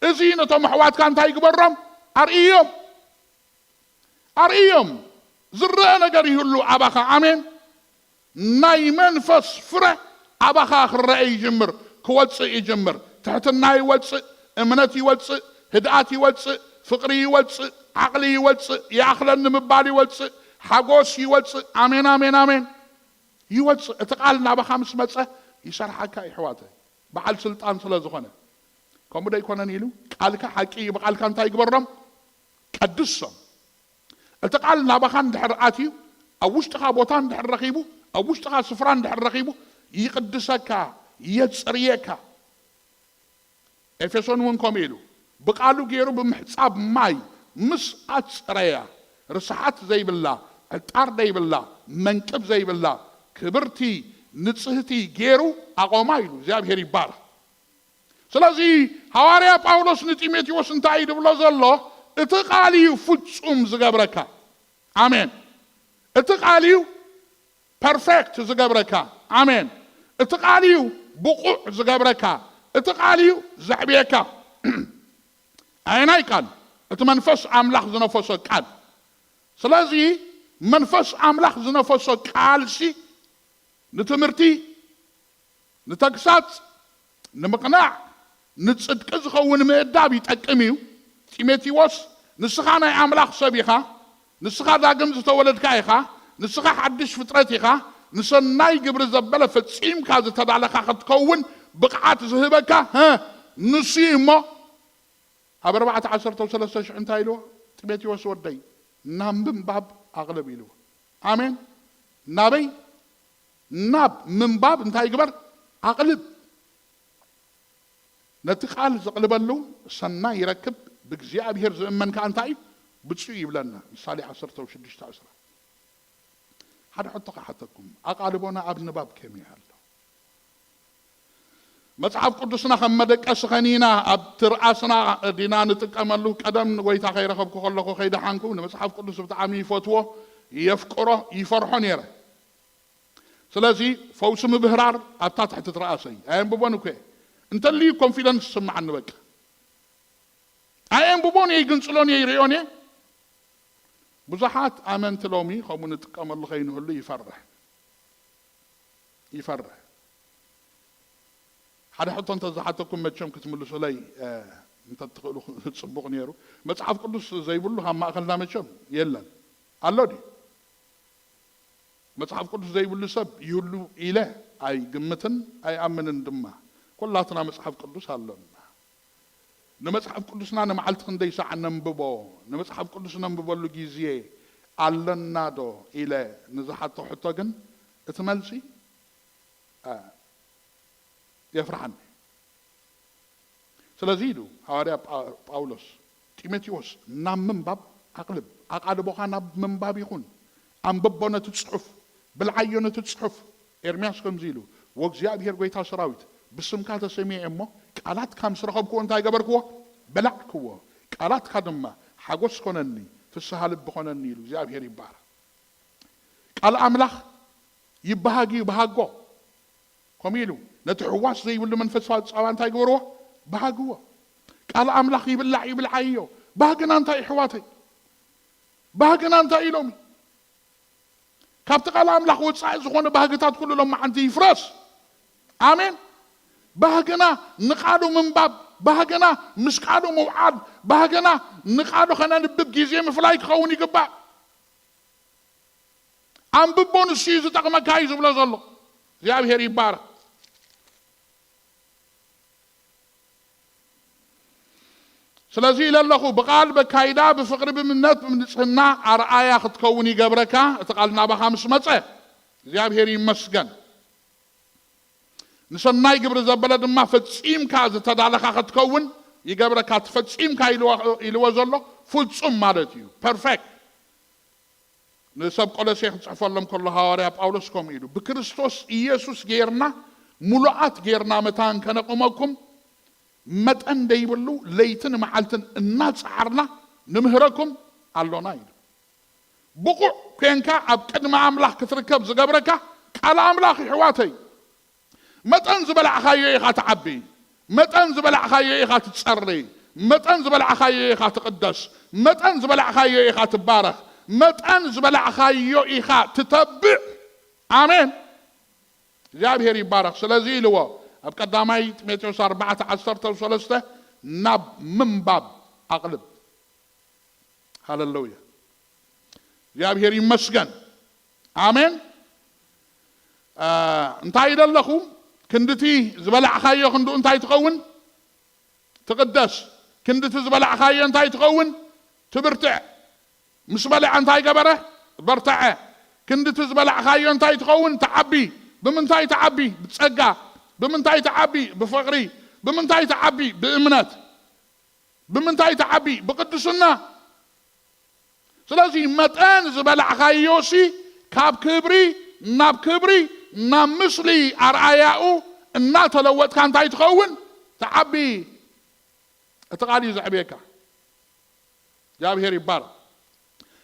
እዚ ነቶም ኣሕዋትካ እንታይ ይግበሮም? ኣርእዮም፣ ኣርእዮም። ዝረአ ነገር ይህሉ ኣባኻ። ኣሜን። ናይ መንፈስ ፍረ ኣባኻ ክረአ ይጅምር፣ ክወፅእ ይጅምር። ትሕትና ይወፅእ፣ እምነት ይወፅእ፣ ህድኣት ይወፅእ፣ ፍቕሪ ይወፅእ፣ ዓቕሊ ይወፅእ፣ ይኣኽለኒ ምባል ይወፅእ፣ ሓጎስ ይወፅእ። ኣሜን፣ ኣሜን፣ ኣሜን። ይወፅእ። እቲ ቃል ናባኻ ምስ መፀ ይሰርሓካ እዩ፣ ኣሕዋተይ። በዓል ስልጣን ስለ ዝኾነ። ከምኡ ዶ ኣይኮነን ኢሉ? ቃልካ ሓቂ እዩ፣ ብቃልካ እንታይ ይግበሮም? ቀድሶም። እቲ ቃል ናባኻ እንድሕር ኣትዩ፣ ኣብ ውሽጥኻ ቦታ እንድሕር ረኺቡ፣ ኣብ ውሽጥኻ ስፍራ እንድሕር ረኺቡ፣ ይቅድሰካ፣ የጽርየካ። ኤፌሶን እውን ከምኡ ኢሉ፣ ብቃሉ ገይሩ ብምሕጻብ ማይ ምስ ኣጽረያ፣ ርስሓት ዘይብላ፣ ዕጣር ዘይብላ፣ መንቅብ ዘይብላ፣ ክብርቲ፣ ንጽህቲ ገይሩ ኣቆማ ኢሉ። እግዚኣብሔር ይባረኽ። ስለዚ ሃዋርያ ጳውሎስ ንጢሞቴዎስ እንታይ እዩ ዝብሎ ዘሎ? እቲ ቃል እዩ ፍጹም ዝገብረካ። ኣሜን። እቲ ቃል እዩ ፐርፌክት ዝገብረካ። ኣሜን። እቲ ቃል እዩ ብቑዕ ዝገብረካ። እቲ ቃል እዩ ዘዕብየካ። ኣየናይ ቃል? እቲ መንፈስ ኣምላኽ ዝነፈሶ ቃል። ስለዚ መንፈስ ኣምላኽ ዝነፈሶ ቃልሲ ንትምህርቲ፣ ንተግሳጽ፣ ንምቕናዕ፣ ንጽድቂ ዝኸውን ምእዳብ ይጠቅም እዩ። ጢሞቴዎስ፣ ንስኻ ናይ ኣምላኽ ሰብ ኢኻ፣ ንስኻ ዳግም ዝተወለድካ ኢኻ፣ ንስኻ ሓድሽ ፍጥረት ኢኻ፣ ንሰናይ ግብሪ ዘበለ ፈጺምካ ዝተዳለኻ ክትከውን ብቕዓት ዝህበካ፣ ሀ፣ ንሱ እዩ እሞ፣ ኣብ ኣርባዕተ ዓሰርተ ሰለስተ ሽሕ እንታይ ኢልዎ? ጢሞቴዎስ ወደይ፣ ናብ ምንባብ ኣቕልብ ኢልዎ። ኣሜን። ናበይ? ናብ ምንባብ እንታይ ግበር? ኣቕልብ። ነቲ ቃል ዘቕልበሉ ሰናይ ይረክብ፣ ብእግዚኣብሔር ዝእመን ከኣ እንታይ እዩ? ብፁዕ ይብለና። ምሳሌ ዓሰርተ ሽዱሽተ ዕስራ። ሓደ ሕቶ ክሓተኩም፣ ኣቓልቦና ኣብ ንባብ ከመይ ኣሎ? መጽሓፍ ቅዱስና ከም መደቀሲ ኸኒና ኣብ ትርኣስና ዲና ንጥቀመሉ? ቀደም ንጎይታ ከይረኸብኩ ከለኹ፣ ከይደሓንኩ፣ ንመጽሓፍ ቅዱስ ብጣዕሚ ይፈትዎ፣ የፍቅሮ፣ ይፈርሖ ነይረ። ስለዚ ፈውሲ ምብህራር ኣብታ ትሕቲ ትርኣሰይ ኣየንብቦን እኮ እየ። እንተልዩ ኮንፊደንስ ይስምዓኒ፣ በቃ ኣየንብቦን እየ፣ ይግንጽሎን እየ፣ ይርእዮን እየ። ብዙሓት ኣመንቲ ሎሚ ከምኡ ንጥቀመሉ ከይንህሉ ይፈርሕ፣ ይፈርሕ። ሓደ ሕቶ እንተዝሓተኩም መቸም ክትምልሱለይ፣ እ፣ እንተትኽእሉ ጽቡቕ ነይሩ። መጽሓፍ ቅዱስ ዘይብሉ ካብ ማእከልና መቸም የለን። ኣሎ ድዩ? መጽሓፍ ቅዱስ ዘይብሉ ሰብ ይህሉ ኢለ ኣይግምትን ኣይኣምንን ድማ። ኩላትና መጽሓፍ ቅዱስ ኣሎና። ንመጽሓፍ ቅዱስና ንመዓልቲ ክንደይ ሰዓት ነንብቦ? ንመጽሓፍ ቅዱስ ነንብበሉ ግዜ ኣለና ዶ ኢለ ንዝሓቶ ሕቶ ግን እቲ መልሲ፣ እ፣ የፍርሓኒ። ስለዚ ኢሉ ሃዋርያ ጳ-፣ ጳውሎስ፣ ጢሞቴዎስ፣ ናብ ምንባብ ኣቕልብ፣ ኣቓልቦኻ ናብ ምንባብ ይኹን። ኣንብቦ ነቲ ጽሑፍ፣ ብልዓዮ ነቲ ጽሑፍ። ኤርምያስ ከምዚ ኢሉ፣ "ወእግዚኣብሔር ጐይታ ሰራዊት፣ ብስምካ ተሰምየ እሞ፣ ቃላትካ ምስ ረኸብክዎ እንታይ ገበርክዎ? በላዕክዎ። ቃላትካ ድማ ሓጎስ ኮነኒ፣ ፍስሃ ልቢ ኮነኒ" ኢሉ። እግዚኣብሔር ይባረክ። ቃል ኣምላኽ ይበሃግ እዩ፣ በሃጎ። ከምኡ ኢሉ ነቲ ሕዋስ ዘይብሉ መንፈሳዊ ጻባ እንታይ ግበርዎ? በሃግዎ። ቃል ኣምላኽ ይብላዕ እዩ፣ ብልዓዮ። ባህግና እንታይ እዩ ኣሕዋተይ? ባህግና እንታይ እዩ ሎሚ? ካብቲ ቃል ኣምላኽ ወጻኢ ዝኾነ ባህግታት ኩሉ ሎማዓንቲ ይፍረስ። ኣሜን። ባህግና ንቃሉ ምንባብ፣ ባህግና ምስ ቃሉ ምውዓል፣ ባህግና ንቃሉ ከነንብብ ግዜ ምፍላይ ክኸውን ይግባእ። ኣንብቦ፣ ንሱ እዩ ዝጠቕመካ እዩ ዝብሎ ዘሎ። እግዚኣብሔር ይባረክ። ስለዚ ኢለ ኣለኹ፣ ብቓል፣ በካይዳ፣ ብፍቕሪ፣ ብምነት፣ ብንጽህና ኣርኣያ ክትከውን ይገብረካ። እቲ ቃል ናባኻ ምስ መጸ፣ እግዚኣብሔር ይመስገን። ንሰናይ ግብሪ ዘበለ ድማ ፈጺምካ ዝተዳለኻ ክትከውን ይገብረካ። እቲ ፈጺምካ ኢልዎ፣ ኢልዎ ዘሎ ፍጹም ማለት እዩ። ፐርፌክት። ንሰብ ቆሎሴ ክጽሕፈሎም ከሎ ሃዋርያ ጳውሎስ ከምኡ ኢሉ፣ "ብክርስቶስ ኢየሱስ ጌርና፣ ምሉኣት ጌርና መታን ከነቕመኩም፣ መጠን ደይብሉ ለይትን መዓልትን እናጸዓርና ንምህረኩም ኣሎና" ኢሉ። ብቑዕ ኮንካ ኣብ ቅድሚ ኣምላኽ ክትርከብ ዝገብረካ ቃል ኣምላኽ እዩ፣ ኣሕዋተይ። መጠን ዝበላዕኻዮ ኢኻ ትዓቢ። መጠን ዝበላዕኻዮ ኢኻ ትጸሪ። መጠን ዝበላዕኻዮ ኢኻ ትቕደስ። መጠን ዝበላዕኻዮ ኢኻ ትባረኽ። መጠን ዝበላዕኻዮ ኢኻ ትተብዕ። ኣሜን። እግዚኣብሔር ይባረኽ። ስለዚ ኢልዎ ኣብ ቀዳማይ ጢሞቴዎስ ኣርባዕተ ዓሰርተ ሰለስተ፣ "ናብ ምንባብ ኣቕልብ።" ሃለሉያ። እግዚኣብሔር ይመስገን። ኣሜን። አ፣ እንታይ ኢለ ኣለኹ? ክንድቲ ዝበላዕኻዮ ክንድኡ እንታይ ትኸውን? ትቕደስ። ክንድቲ ዝበላዕኻዮ እንታይ ትኸውን? ትብርትዕ። ምስ በልዐ እንታይ ገበረ? በርተዐ። ክንድቲ ዝበላዕኻዮ እንታይ ትኸውን? ትዓቢ። ብምንታይ ትዓቢ? ብጸጋ። ብምንታይ ትዓቢ? ብፍቕሪ። ብምንታይ ትዓቢ? ብእምነት። ብምንታይ ትዓቢ? ብቅድስና። ስለዚ መጠን ዝበላዕኻዮሲ ካብ ክብሪ ናብ ክብሪ፣ ናብ ምስሊ ኣርኣያኡ እናተለወጥካ እንታይ ትኸውን? ትዓቢ። እቲ ቃል እዩ ዘዕብየካ። እግዚኣብሔር ይባረክ።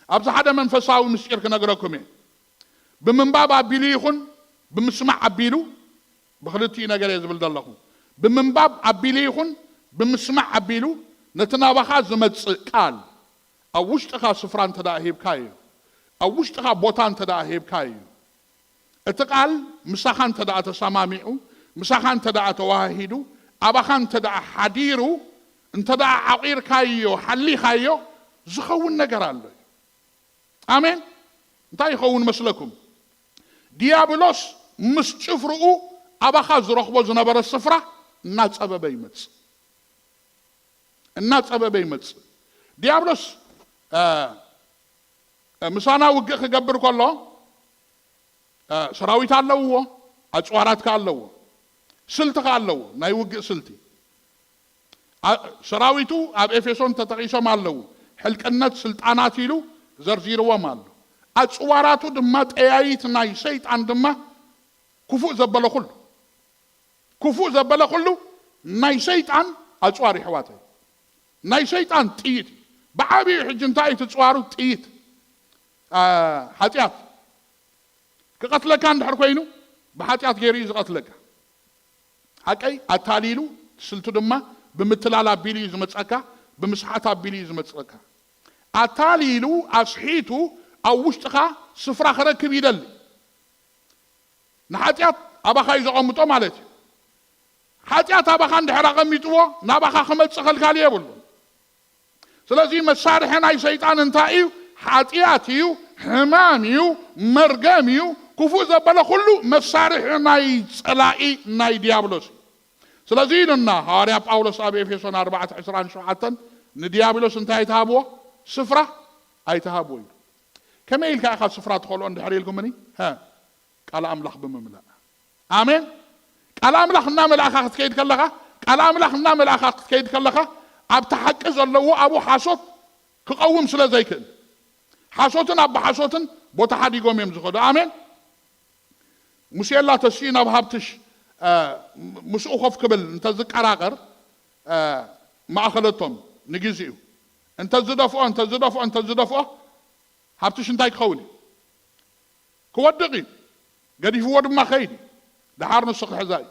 ኣብዚ ሓደ መንፈሳዊ ምስጢር ክነግረኩም እየ። ብምንባብ ኣቢሉ ይኹን ብምስማዕ ኣቢሉ፣ ብክልቲኡ ነገር እየ ዝብል ዘለኹ። ብምንባብ ኣቢሉ ይኹን ብምስማዕ ኣቢሉ፣ ነቲ ናባኻ ዝመጽእ ቃል ኣብ ውሽጥኻ ስፍራ እንተ ደኣ ሂብካዮ፣ ኣብ ውሽጥኻ ቦታ እንተ ደኣ ሂብካዮ እዩ። እቲ ቃል ምሳኻ እንተ ደኣ ተሰማሚዑ፣ ምሳኻ እንተ ደኣ ተዋሃሂዱ፣ ኣባኻ እንተ ደኣ ሓዲሩ፣ እንተ ደኣ ዓቒርካዮ፣ ሓሊኻዮ፣ ዝኸውን ነገር ኣሎ እዩ። ኣሜን። እንታይ ይኸውን መስለኩም? ዲያብሎስ ምስ ጭፍርኡ ኣባኻ ዝረኽቦ ዝነበረ ስፍራ እናጸበበ ይመጽእ። እናጸበበ ይመጽእ። ዲያብሎስ ምሳና ውግእ ክገብር ከሎ ሰራዊት ኣለውዎ፣ ኣጽዋራት ከ ኣለዎ፣ ስልቲ ከ ኣለዎ፣ ናይ ውግእ ስልቲ። ሰራዊቱ ኣብ ኤፌሶን ተጠቒሶም ኣለዉ። ሕልቅነት ስልጣናት ኢሉ ዘርዚርዎም ኣሎ። ኣጽዋራቱ ድማ ጠያይት ናይ ሰይጣን ድማ ክፉእ ዘበለ ኩሉ ክፉእ ዘበለ ኩሉ ናይ ሰይጣን ኣጽዋር ይሕዋተይ። ናይ ሰይጣን ጥይት እዩ። ብዓብዩ ሕጂ እንታይ እዩ ትጽዋሩ? ጥይት ሓጢኣት። ክቐትለካ እንድሕር ኮይኑ ብሓጢኣት ገይሩ እዩ ዝቐትለካ። ሓቀይ ኣታሊሉ፣ ስልቱ ድማ ብምትላል ኣቢሉ እዩ ዝመጸካ፣ ብምስሓት ኣቢሉ እዩ ዝመጸካ። ኣታሊሉ ኣስሒቱ ኣብ ውሽጥኻ ስፍራ ክረክብ ይደሊ። ንሓጢኣት ኣባኻ እዩ ዘቐምጦ ማለት እዩ። ሓጢኣት ኣባኻ እንድሕር ኣቐሚጥዎ ናባኻ ክመጽእ ከልካሊ የብሉ። ስለዚ መሳርሒ ናይ ሰይጣን እንታይ እዩ? ሓጢኣት እዩ፣ ሕማም እዩ፣ መርገም እዩ። ክፉእ ዘበለ ኩሉ መሳርሒ ናይ ጸላኢ ናይ ዲያብሎስ እዩ። ስለዚ ኢሉና ሃዋርያ ጳውሎስ ኣብ ኤፌሶን ኣርባዕተ ዕስራን ሸውዓተን ንዲያብሎስ እንታይ ኣይትሃብዎ? ስፍራ ኣይትሃብዎ ኢሉ። ከመይ ኢልካ ኢኻ ስፍራ ትኸልኦ እንድሕር ኢልኩምኒ? ቃል ኣምላኽ ብምምላእ። ኣሜን። ቃል ኣምላኽ እናመላእኻ ክትከይድ ከለኻ ቃል ኣምላኽ እናመላእኻ ክትከይድ ከለኻ ኣብቲ ሓቂ ዘለዎ ኣብኡ ሓሶት ክቐውም ስለ ዘይክእል ሓሶትን ኣብ ሓሶትን ቦታ ሓዲጎም እዮም ዝኸዱ። ኣሜን። ሙሴላ ተስኡ ናብ ሃብትሽ ምስኡ ኮፍ ክብል እንተዝቀራቐር ማእኸለቶም ንግዜኡ እንተዝደፍኦ እንተዝደፍኦ እንተዝደፍኦ ሃብትሽ እንታይ ክኸውን እዩ? ክወድቕ እዩ። ገዲፍዎ ድማ ኸይድ እዩ። ደሓር ንሱ ክሕዛ እዩ።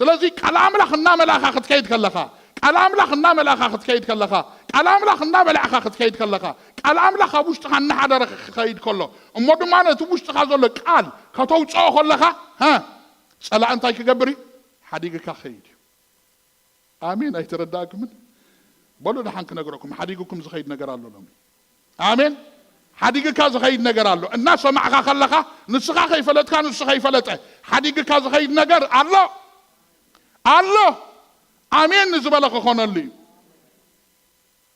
ስለዚ ቃል ኣምላኽ እናመላእኻ ክትከይድ ከለኻ ቃል ኣምላኽ እናመላእኻ ክትከይድ ከለኻ ቃል ኣምላኽ እናበላዕኻ ክትከይድ ከለኻ ቃል ኣምላኽ ኣብ ውሽጥኻ እናሓደረ ክኸይድ ከሎ እሞ ድማ ነቲ ውሽጥኻ ዘሎ ቃል ከተውፅኦ ከለኻ ጸላእ እንታይ ክገብር እዩ? ሓዲግካ ክኸይድ እዩ። ኣሜን። ኣይተረዳእኩምን? በሉ ደሓን ክነግረኩም ሓዲግኩም ዝኸይድ ነገር ኣሎ ሎሚ። ኣሜን። ሓዲግካ ዝኸይድ ነገር ኣሎ። እናሰማዕካ ከለኻ ንስኻ ከይፈለጥካ ንሱ ከይፈለጠ ሓዲግካ ዝኸይድ ነገር ኣሎ ኣሎ። ኣሜን ንዝበለ ክኾነሉ እዩ።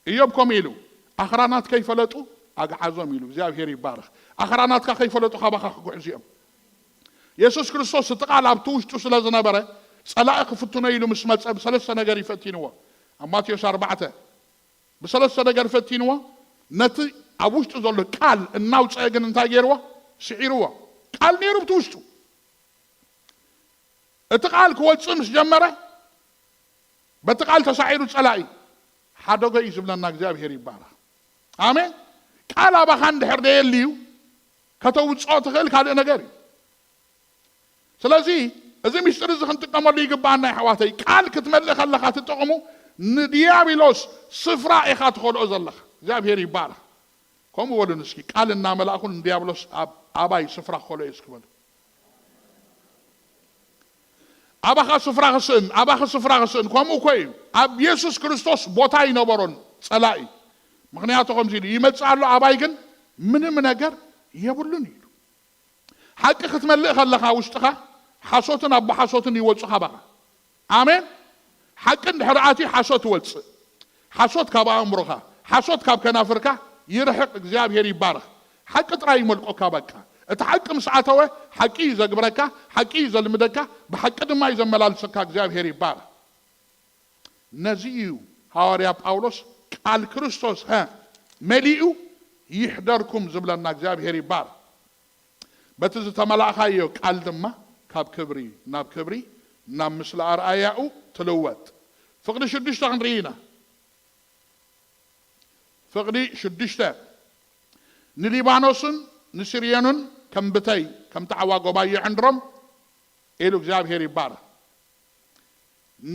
እዮብ ከምኡ ኢሉ ኣኽራናት ከይፈለጡ ኣግዓዞም ኢሉ። እግዚኣብሔር ይባረኽ። ኣኽራናትካ ከይፈለጡ ካባኻ ክጉዕዙ እዮም። የሱስ ክርስቶስ እቲ ቃል ኣብቲ ውሽጡ ስለ ዝነበረ ጸላኢ ክፍትኖ ኢሉ ምስ መጸ ብሰለስተ ነገር ይፈቲንዎ። ኣብ ማቴዎስ ኣርባዕተ ብሰለስተ ነገር ፈቲንዎ። ነቲ ኣብ ውሽጡ ዘሎ ቃል እናውፀአ ግን እንታይ ገይርዎ? ስዒርዎ። ቃል ነይሩ ብቲ ውሽጡ። እቲ ቃል ክወፅእ ምስ ጀመረ በቲ ቃል ተሳዒሩ ፀላኢ ሓደጎ እዩ ዝብለና። እግዚኣብሔር ይባረኽ። ኣሜን። ቃል ኣባኻ እንድሕር ደየልዩ ከተውፅኦ ትኽእል ካልእ ነገር እዩ። ስለዚ እዚ ምስጢር እዚ ክንጥቀመሉ ይግባኣና። ይሕዋተይ ቃል ክትመልእ ከለኻ ትጥቕሙ ንድያብሎስ ስፍራ ኢኻ ትኸልኦ ዘለኻ። እግዚኣብሔር ይባረኽ። ከምኡ በሉን እስኪ ቃል እናመላእኹ ንድያብሎስ ኣባይ ስፍራ ክኸልኦ እዩ እስኪ በሉ። ኣባኻ ስፍራ ክስእን ኣባኺ ስፍራ ክስእን ከምኡ እኮ እዩ። ኣብ የሱስ ክርስቶስ ቦታ ኣይነበሮን ጸላኢ። ምኽንያቱ ከምዚ ኢሉ ይመጽእ ኣሎ ኣባይ ግን ምንም ነገር የብሉን ኢሉ። ሓቂ ክትመልእ ከለኻ ውሽጥኻ ሓሶትን ኣቦ ሓሶትን ይወጹ ካባኻ። ኣሜን። ሓቂ እንድሕር ኣትዩ ሓሶት ይወጽእ። ሓሶት ካብ ኣእምሮኻ ሓሶት ካብ ከናፍርካ ይርሕቕ። እግዚኣብሔር ይባረኽ። ሓቂ ጥራይ ይመልቆካ በቃ። እቲ ሓቂ ምስ ኣተወ ሓቂ እዩ ዘግብረካ፣ ሓቂ እዩ ዘልምደካ። ብሓቂ ድማ እዩ ዘመላልሰካ። እግዚኣብሔር ይባረኽ። ነዚ እዩ ሃዋርያ ጳውሎስ ቃል ክርስቶስ ሀ መሊኡ ይሕደርኩም ዝብለና። እግዚኣብሔር ይባረኽ። በቲ ዝተመላእኻዮ ቃል ድማ ካብ ክብሪ ናብ ክብሪ ናብ ምስሊ ኣርኣያኡ ትልወጥ። ፍቕዲ ሽዱሽተ ክንርኢ ኢና። ፍቕዲ ሽዱሽተ ንሊባኖስን ንስርዮንን ከም ብተይ ከም ተዓዋጎባይ የዕንድሮም ኢሉ እግዚኣብሔር ይባረኽ።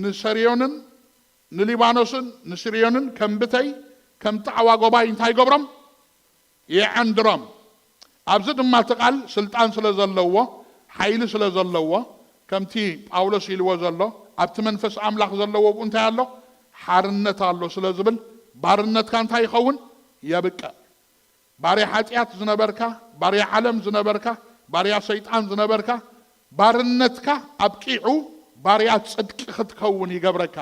ንሰርዮንን ንሊባኖስን ንስርዮንን ከም ብተይ ከም ተዓዋጎባይ እንታይ ይገብሮም? የዕንድሮም። ኣብዚ ድማ እቲ ቃል ስልጣን ስለ ዘለዎ፣ ሓይሊ ስለ ዘለዎ፣ ከምቲ ጳውሎስ ኢልዎ ዘሎ፣ ኣብቲ መንፈስ ኣምላኽ ዘለዎ ብኡ እንታይ ኣሎ? ሓርነት ኣሎ ስለ ዝብል፣ ባርነትካ እንታይ ይኸውን? የብቅዕ። ባርያ ሓጢኣት ዝነበርካ፣ ባርያ ዓለም ዝነበርካ፣ ባርያ ሰይጣን ዝነበርካ፣ ባርነትካ ኣብቂዑ፣ ባርያ ጽድቂ ክትከውን ይገብረካ።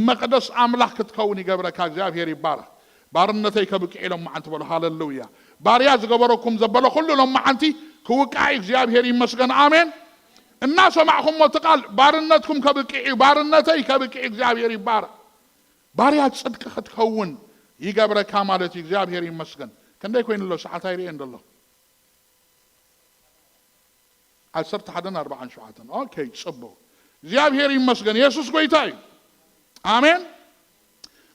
መቕደስ ኣምላኽ ክትከውን ይገብረካ። እግዚኣብሔር ይባረኽ። ባርነተይ ከብቅዕ ኢሎም መዓንቲ በሉ። ሃለሉያ። ባርያ ዝገበረኩም ዘበለ ኩሉ ሎም መዓንቲ ክውቃዕ እግዚኣብሔር ይመስገን። ኣሜን። እናሰማዕኹሞ እቲ ቃል ባርነትኩም ከብቅዕ እዩ። ባርነተይ ከብቅዕ እግዚኣብሔር ይባረኽ። ባርያ ጽድቂ ክትከውን ይገብረካ ማለት እዩ። እግዚኣብሔር ይመስገን። ክንደይ ኮይኑ ኣሎ? ሰዓት ኣይርእየን ዘሎ። ዓሰርተ ሓደን ኣርባዓን ሸውዓተን። ኦኬ፣ ጽቡቕ። እግዚኣብሔር ይመስገን። የሱስ ጎይታ እዩ። ኣሜን።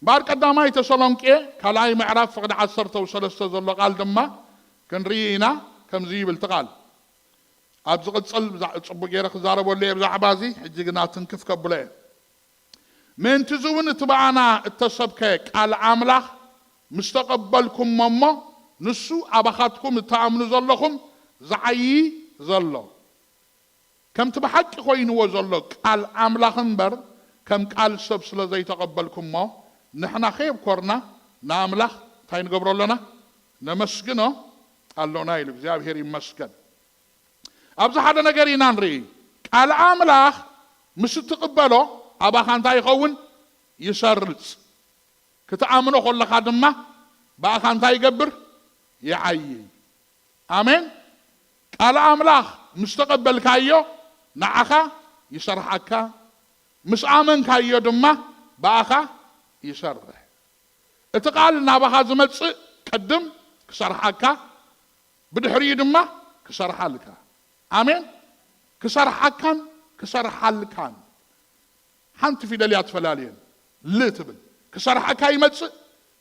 እምበኣር ቀዳማይ ተሰሎንቄ ካልኣይ ምዕራፍ ፍቕዲ ዓሰርተ ሰለስተ ዘሎ ቃል ድማ ክንርኢ ኢና። ከምዚ ይብል እቲ ቃል። ኣብ ዝቕጽል ብዛ-፣ ጽቡቕ ገይረ ክዛረበሉ እየ ብዛዕባ እዚ፣ ሕጂ ግና ትንክፍ ከብሎ እየ። ምእንቲ እዚ እውን እቲ ብኣና እተሰብከ ቃል ኣምላኽ ምስ ተቐበልኩሞ እሞ፣ ንሱ ኣባኻትኩም እትኣምኑ ዘለኹም ዝዓዪ ዘሎ። ከምቲ ብሓቂ ኮይንዎ ዘሎ ቃል ኣምላኽ እምበር፣ ከም ቃል ሰብ ስለ ዘይተቐበልኩሞ፣ ንሕና ከየብኮርና ንኣምላኽ እንታይ ንገብሮ ኣሎና? ነመስግኖ ኣሎና ኢሉ። እግዚኣብሔር ይመስገን። ኣብዚ ሓደ ነገር ኢና ንርኢ። ቃል ኣምላኽ ምስ እትቕበሎ፣ ኣባኻ እንታይ ይኸውን? ይሰርጽ። ክትኣምኖ ከለኻ ድማ፣ ብኣኻ እንታይ ይገብር? ይዓዪ። ኣሜን። ቃል ኣምላኽ ምስ ተቐበልካዮ፣ ንዓኻ ይሰርሓካ። ምስ ኣመንካዮ ድማ፣ ብኣኻ ይሰርሕ። እቲ ቃል ናባኻ ዝመጽእ፣ ቅድም ክሰርሓካ፣ ብድሕሪኡ ድማ ክሰርሓልካ። ኣሜን። ክሰርሓካን ክሰርሓልካን። ሓንቲ ፊደል እያ ትፈላልየን። ል ትብል። ክሰርሓካ ይመጽእ፣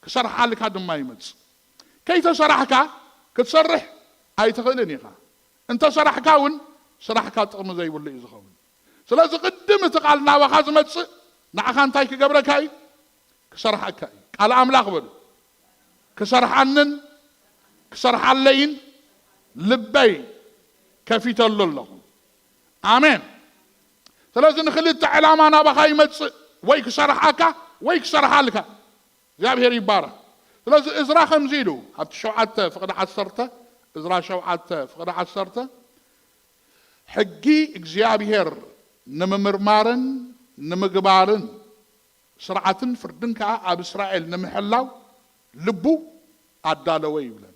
ክሰርሓልካ ድማ ይመጽእ። ከይተሰራሕካ ክትሰርሕ ኣይትኽእልን ኢኻ። እንተሰራሕካ እውን ስራሕካ ጥቕሚ ዘይብሉ እዩ ዝኸውን። ስለዚ ቅድም እቲ ቃል ናባኻ ዝመጽእ፣ ንዓኻ እንታይ ክገብረካ እዩ? ክሰርሓካ እዩ። ቃል ኣምላኽ በሉ። ክሰርሓንን ክሰርሓለይን ልበይ ከፊተሉ ኣለኹ። ኣሜን። ስለዚ ንኽልተ ዕላማ ናባኻ ይመጽእ፣ ወይ ክሰርሓካ ወይ ክሰርሓልካ። እግዚኣብሔር ይባረኽ። ስለዚ እዝራ ከምዚ ኢሉ ኣብቲ ሸውዓተ ፍቕዲ ዓሰርተ፣ እዝራ ሸውዓተ ፍቕዲ ዓሰርተ፣ ሕጊ እግዚኣብሔር ንምምርማርን ንምግባርን፣ ስርዓትን ፍርድን ከኣ ኣብ እስራኤል ንምሕላው ልቡ ኣዳለወ ይብለና።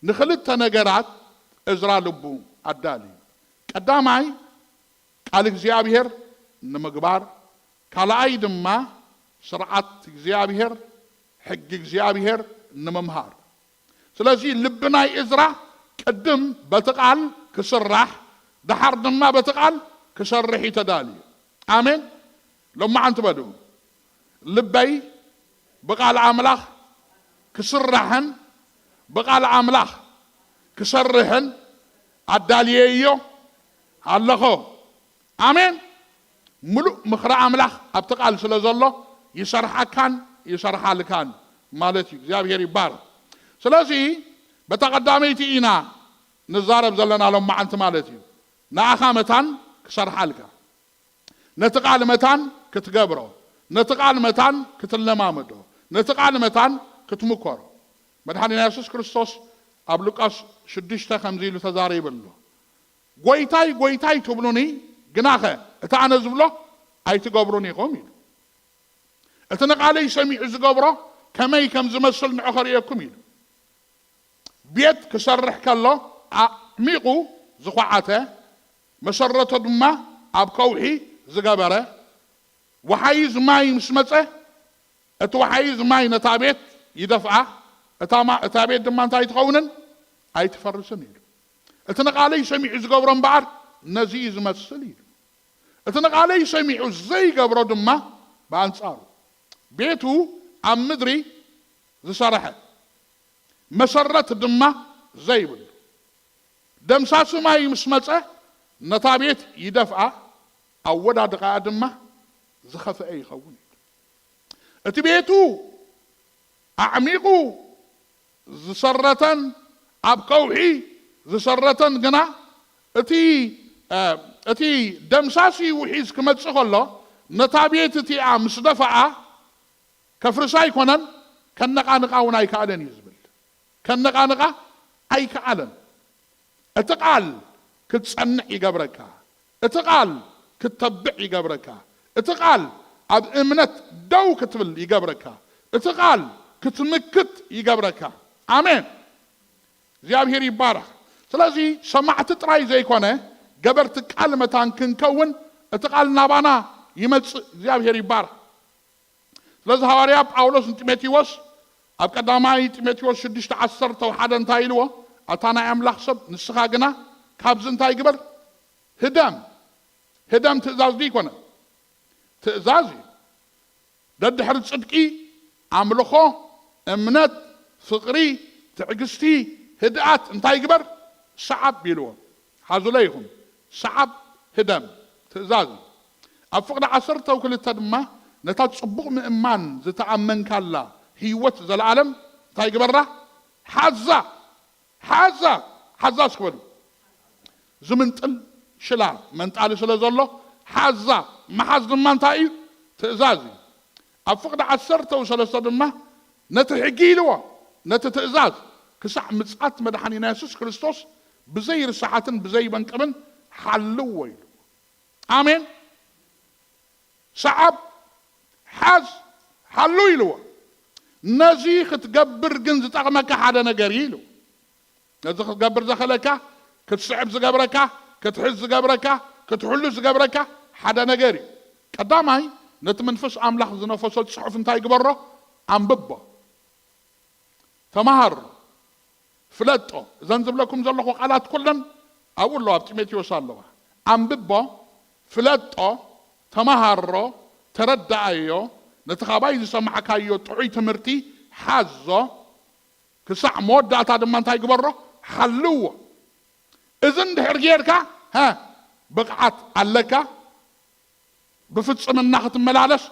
ንኽልተ ነገራት እዝራ ልቡ ኣዳልዩ። ቀዳማይ ቃል እግዚኣብሔር ንምግባር፣ ካልኣይ ድማ ስርዓት እግዚኣብሔር፣ ሕጊ እግዚኣብሔር ንምምሃር። ስለዚ ልቢ ናይ እዝራ ቅድም በቲ ቃል ክስራሕ፣ ደሓር ድማ በቲ ቃል ክሰርሕ እዩ ተዳልዩ። ኣሜን። ሎማዓንቲ በሉ፣ ልበይ ብቃል ኣምላኽ ክስራሕን ብቃል ኣምላኽ ክሰርሕን ኣዳልየዮ ኣለኹ። ኣሜን። ምሉእ ምኽሪ ኣምላኽ ኣብቲ ቃል ስለ ዘሎ ይሰርሓካን ይሰርሓልካን ማለት እዩ። እግዚኣብሔር ይባረኽ። ስለዚ በታ ቀዳመይቲ ኢና ንዛረብ ዘለና ሎማዓንቲ ማለት እዩ። ንኣኻ መታን ክሰርሓልካ፣ ነቲ ቃል መታን ክትገብሮ፣ ነቲ ቃል መታን ክትለማመዶ፣ ነቲ ቃል መታን ክትምኮሮ። መድሓኒና የሱስ ክርስቶስ ኣብ ሉቃስ ሽዱሽተ ከምዚ ኢሉ ተዛሪቡ ኣሎ። ጎይታይ ጎይታይ ትብሉኒ፣ ግናኸ እቲ ኣነ ዝብሎ ኣይትገብሩን ኢኹም ኢሉ። እቲ ንቓለይ ሰሚዑ ዝገብሮ ከመይ ከም ዝመስል ንዑ ከርእየኩም ኢሉ። ቤት ክሰርሕ ከሎ ኣዕሚቑ ዝኳዓተ፣ መሰረቶ ድማ ኣብ ከውሒ ዝገበረ፣ ወሓይዝ ማይ ምስ መጸ፣ እቲ ወሓይዝ ማይ ነታ ቤት ይደፍኣ፣ እታ ማ-፣ እታ ቤት ድማ እንታይ ኣይትኸውንን? ኣይትፈርስን ኢሉ። እቲ ንቓለይ ሰሚዑ ዝገብሮ እምበኣር ነዚ እዩ ዝመስል ኢሉ። እቲ ንቓለይ ሰሚዑ ዘይገብሮ ድማ ብኣንጻሩ ቤቱ ኣብ ምድሪ ዝሰርሐ፣ መሰረት ድማ ዘይብሉ፣ ደምሳሲ ማይ ምስ መጸ ነታ ቤት ይደፍኣ፣ ኣወዳድቓኣ ድማ ዝኸፍአ ይኸውን። እቲ ቤቱ ኣዕሚቑ ዝሰረተን ኣብ ከውሒ ዝሰረተን ግና እቲ እቲ ደምሳሲ ውሒዝ ክመጽእ ከሎ ነታ ቤት እቲኣ ምስ ደፈኣ ከፍርሳ ኣይኮነን፣ ከነቓንቓ እውን ኣይከኣለን እዩ ዝብል። ከነቓንቓ ኣይከኣለን። እቲ ቃል ክትጸንዕ ይገብረካ። እቲ ቃል ክትተብዕ ይገብረካ። እቲ ቃል ኣብ እምነት ደው ክትብል ይገብረካ። እቲ ቃል ክትምክት ይገብረካ። ኣሜን። እግዚኣብሔር ይባረኽ። ስለዚ ሰማዕቲ ጥራይ ዘይኮነ ገበርቲ ቃል መታን ክንከውን እቲ ቃል ናባና ይመጽእ። እግዚኣብሔር ይባረኽ። ስለዚ ሃዋርያ ጳውሎስ ንጢሞቴዎስ ኣብ ቀዳማይ ጢሞቴዎስ ሽዱሽተ ዓሰርተ ሓደ እንታይ ኢልዎ? ኣታ ናይ ኣምላኽ ሰብ ንስኻ ግና ካብዚ እንታይ ግበር? ህደም። ህደም ትእዛዝ ድዩ ይኮነ? ትእዛዝ እዩ። ደድሕሪ ጽድቂ ኣምልኾ፣ እምነት፣ ፍቕሪ፣ ትዕግስቲ፣ ህድኣት እንታይ ግበር? ሰዓብ ኢልዎ። ሓዙለ ይኹን ሰዓብ ህደም ትእዛዝ እዩ። ኣብ ፍቕዲ ዓሰርተ ክልተ ድማ ነታ ጽቡቕ ምእማን ዝተኣመንካላ ህይወት ዘለዓለም እንታይ ግበራ? ሓዛ ሓዛ ሓዛ እስክበሉ ዝምንጥል ሽላ መንጣሊ ስለ ዘሎ ሓዛ። መሓዝ ድማ እንታይ እዩ? ትእዛዝ እዩ። ኣብ ፍቕዲ ዓሰርተ ሰለስተ ድማ ነቲ ሕጊ ኢልዎ ነቲ ትእዛዝ ክሳዕ ምጽኣት መድሓኒና የሱስ ክርስቶስ ብዘይ ርሳሓትን ብዘይ መንቅብን ሓልዎ ኢሉ። ኣሜን። ሰዓብ ሓዝ ሓሉ ኢልዎ። ነዚ ክትገብር ግን ዝጠቕመካ ሓደ ነገር እዩ ኢሉ። ነዚ ክትገብር ዘኸለካ ክትስዕብ ዝገብረካ ክትሕዝ ዝገብረካ ክትሕሉ ዝገብረካ ሓደ ነገር እዩ። ቀዳማይ ነቲ መንፈስ ኣምላኽ ዝነፈሶ ጽሑፍ እንታይ ግበሮ? ኣንብቦ። ተማሃር ፍለጦ። እዘን ዝብለኩም ዘለኹ ቃላት ኩለን ኣብኡ ኣለዋ፣ ኣብ ጢሞቴዎስ ኣለዋ። ኣንብቦ፣ ፍለጦ፣ ተማሃሮ፣ ተረዳኣዮ፣ ነቲ ካባይ ዝሰማዕካዮ ጥዑይ ትምህርቲ ሓዞ፣ ክሳዕ መወዳእታ ድማ እንታይ ግበሮ? ሓልዎ። እዚ እንድሕር ጌርካ፣ ሃ፣ ብቕዓት ኣለካ፣ ብፍጽምና ክትመላለስ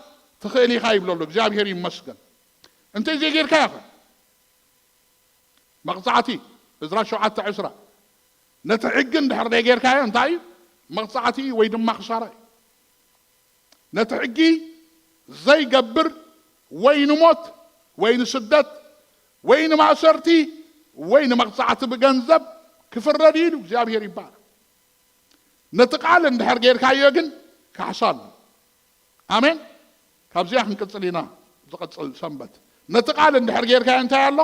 ትኽእል ኢኻ ይብሎ ኣሎ። እግዚኣብሔር ይመስገን። እንተይ ዘይጌርካ ኢኻ መቕጻዕቲ። እዝራ ሸውዓተ ዕስራ። ነቲ ሕጊ እንድሕር ዘይጌርካዮ እንታይ እዩ? መቕጻዕቲ ወይ ድማ ክሳራ እዩ። ነቲ ሕጊ ዘይገብር ወይ ንሞት ወይ ንስደት ወይ ንማእሰርቲ ወይ ንመቕጻዕቲ ብገንዘብ ክፍረድ እዩ ኢሉ እግዚኣብሔር ይባረክ። ነቲ ቃል እንድሕር ጌርካዮ ግን ካሕሳ ኣሎ። ኣሜን። ካብዚኣ ክንቅጽል ኢና። ዝቐጽል ሰንበት ነቲ ቃል እንድሕር ጌርካዮ እንታይ ኣሎ?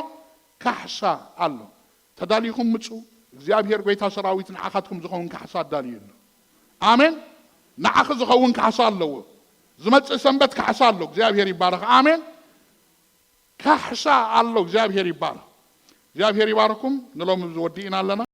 ካሕሳ ኣሎ። ተዳሊኹም ምጹ። እግዚኣብሔር ጎይታ ሰራዊት ንዓኻትኩም ዝኸውን ካሕሳ ኣዳልዩ ኣሎ። ኣሜን። ንዓኺ ዝኸውን ካሕሳ ኣለዎ። ዝመጽእ ሰንበት ካሕሳ ኣሎ። እግዚኣብሔር ይባረኽ። ኣሜን። ካሕሳ ኣሎ። እግዚኣብሔር ይባረኽ። እግዚኣብሔር ይባረኩም። ንሎም ዝወዲእና ኣለና።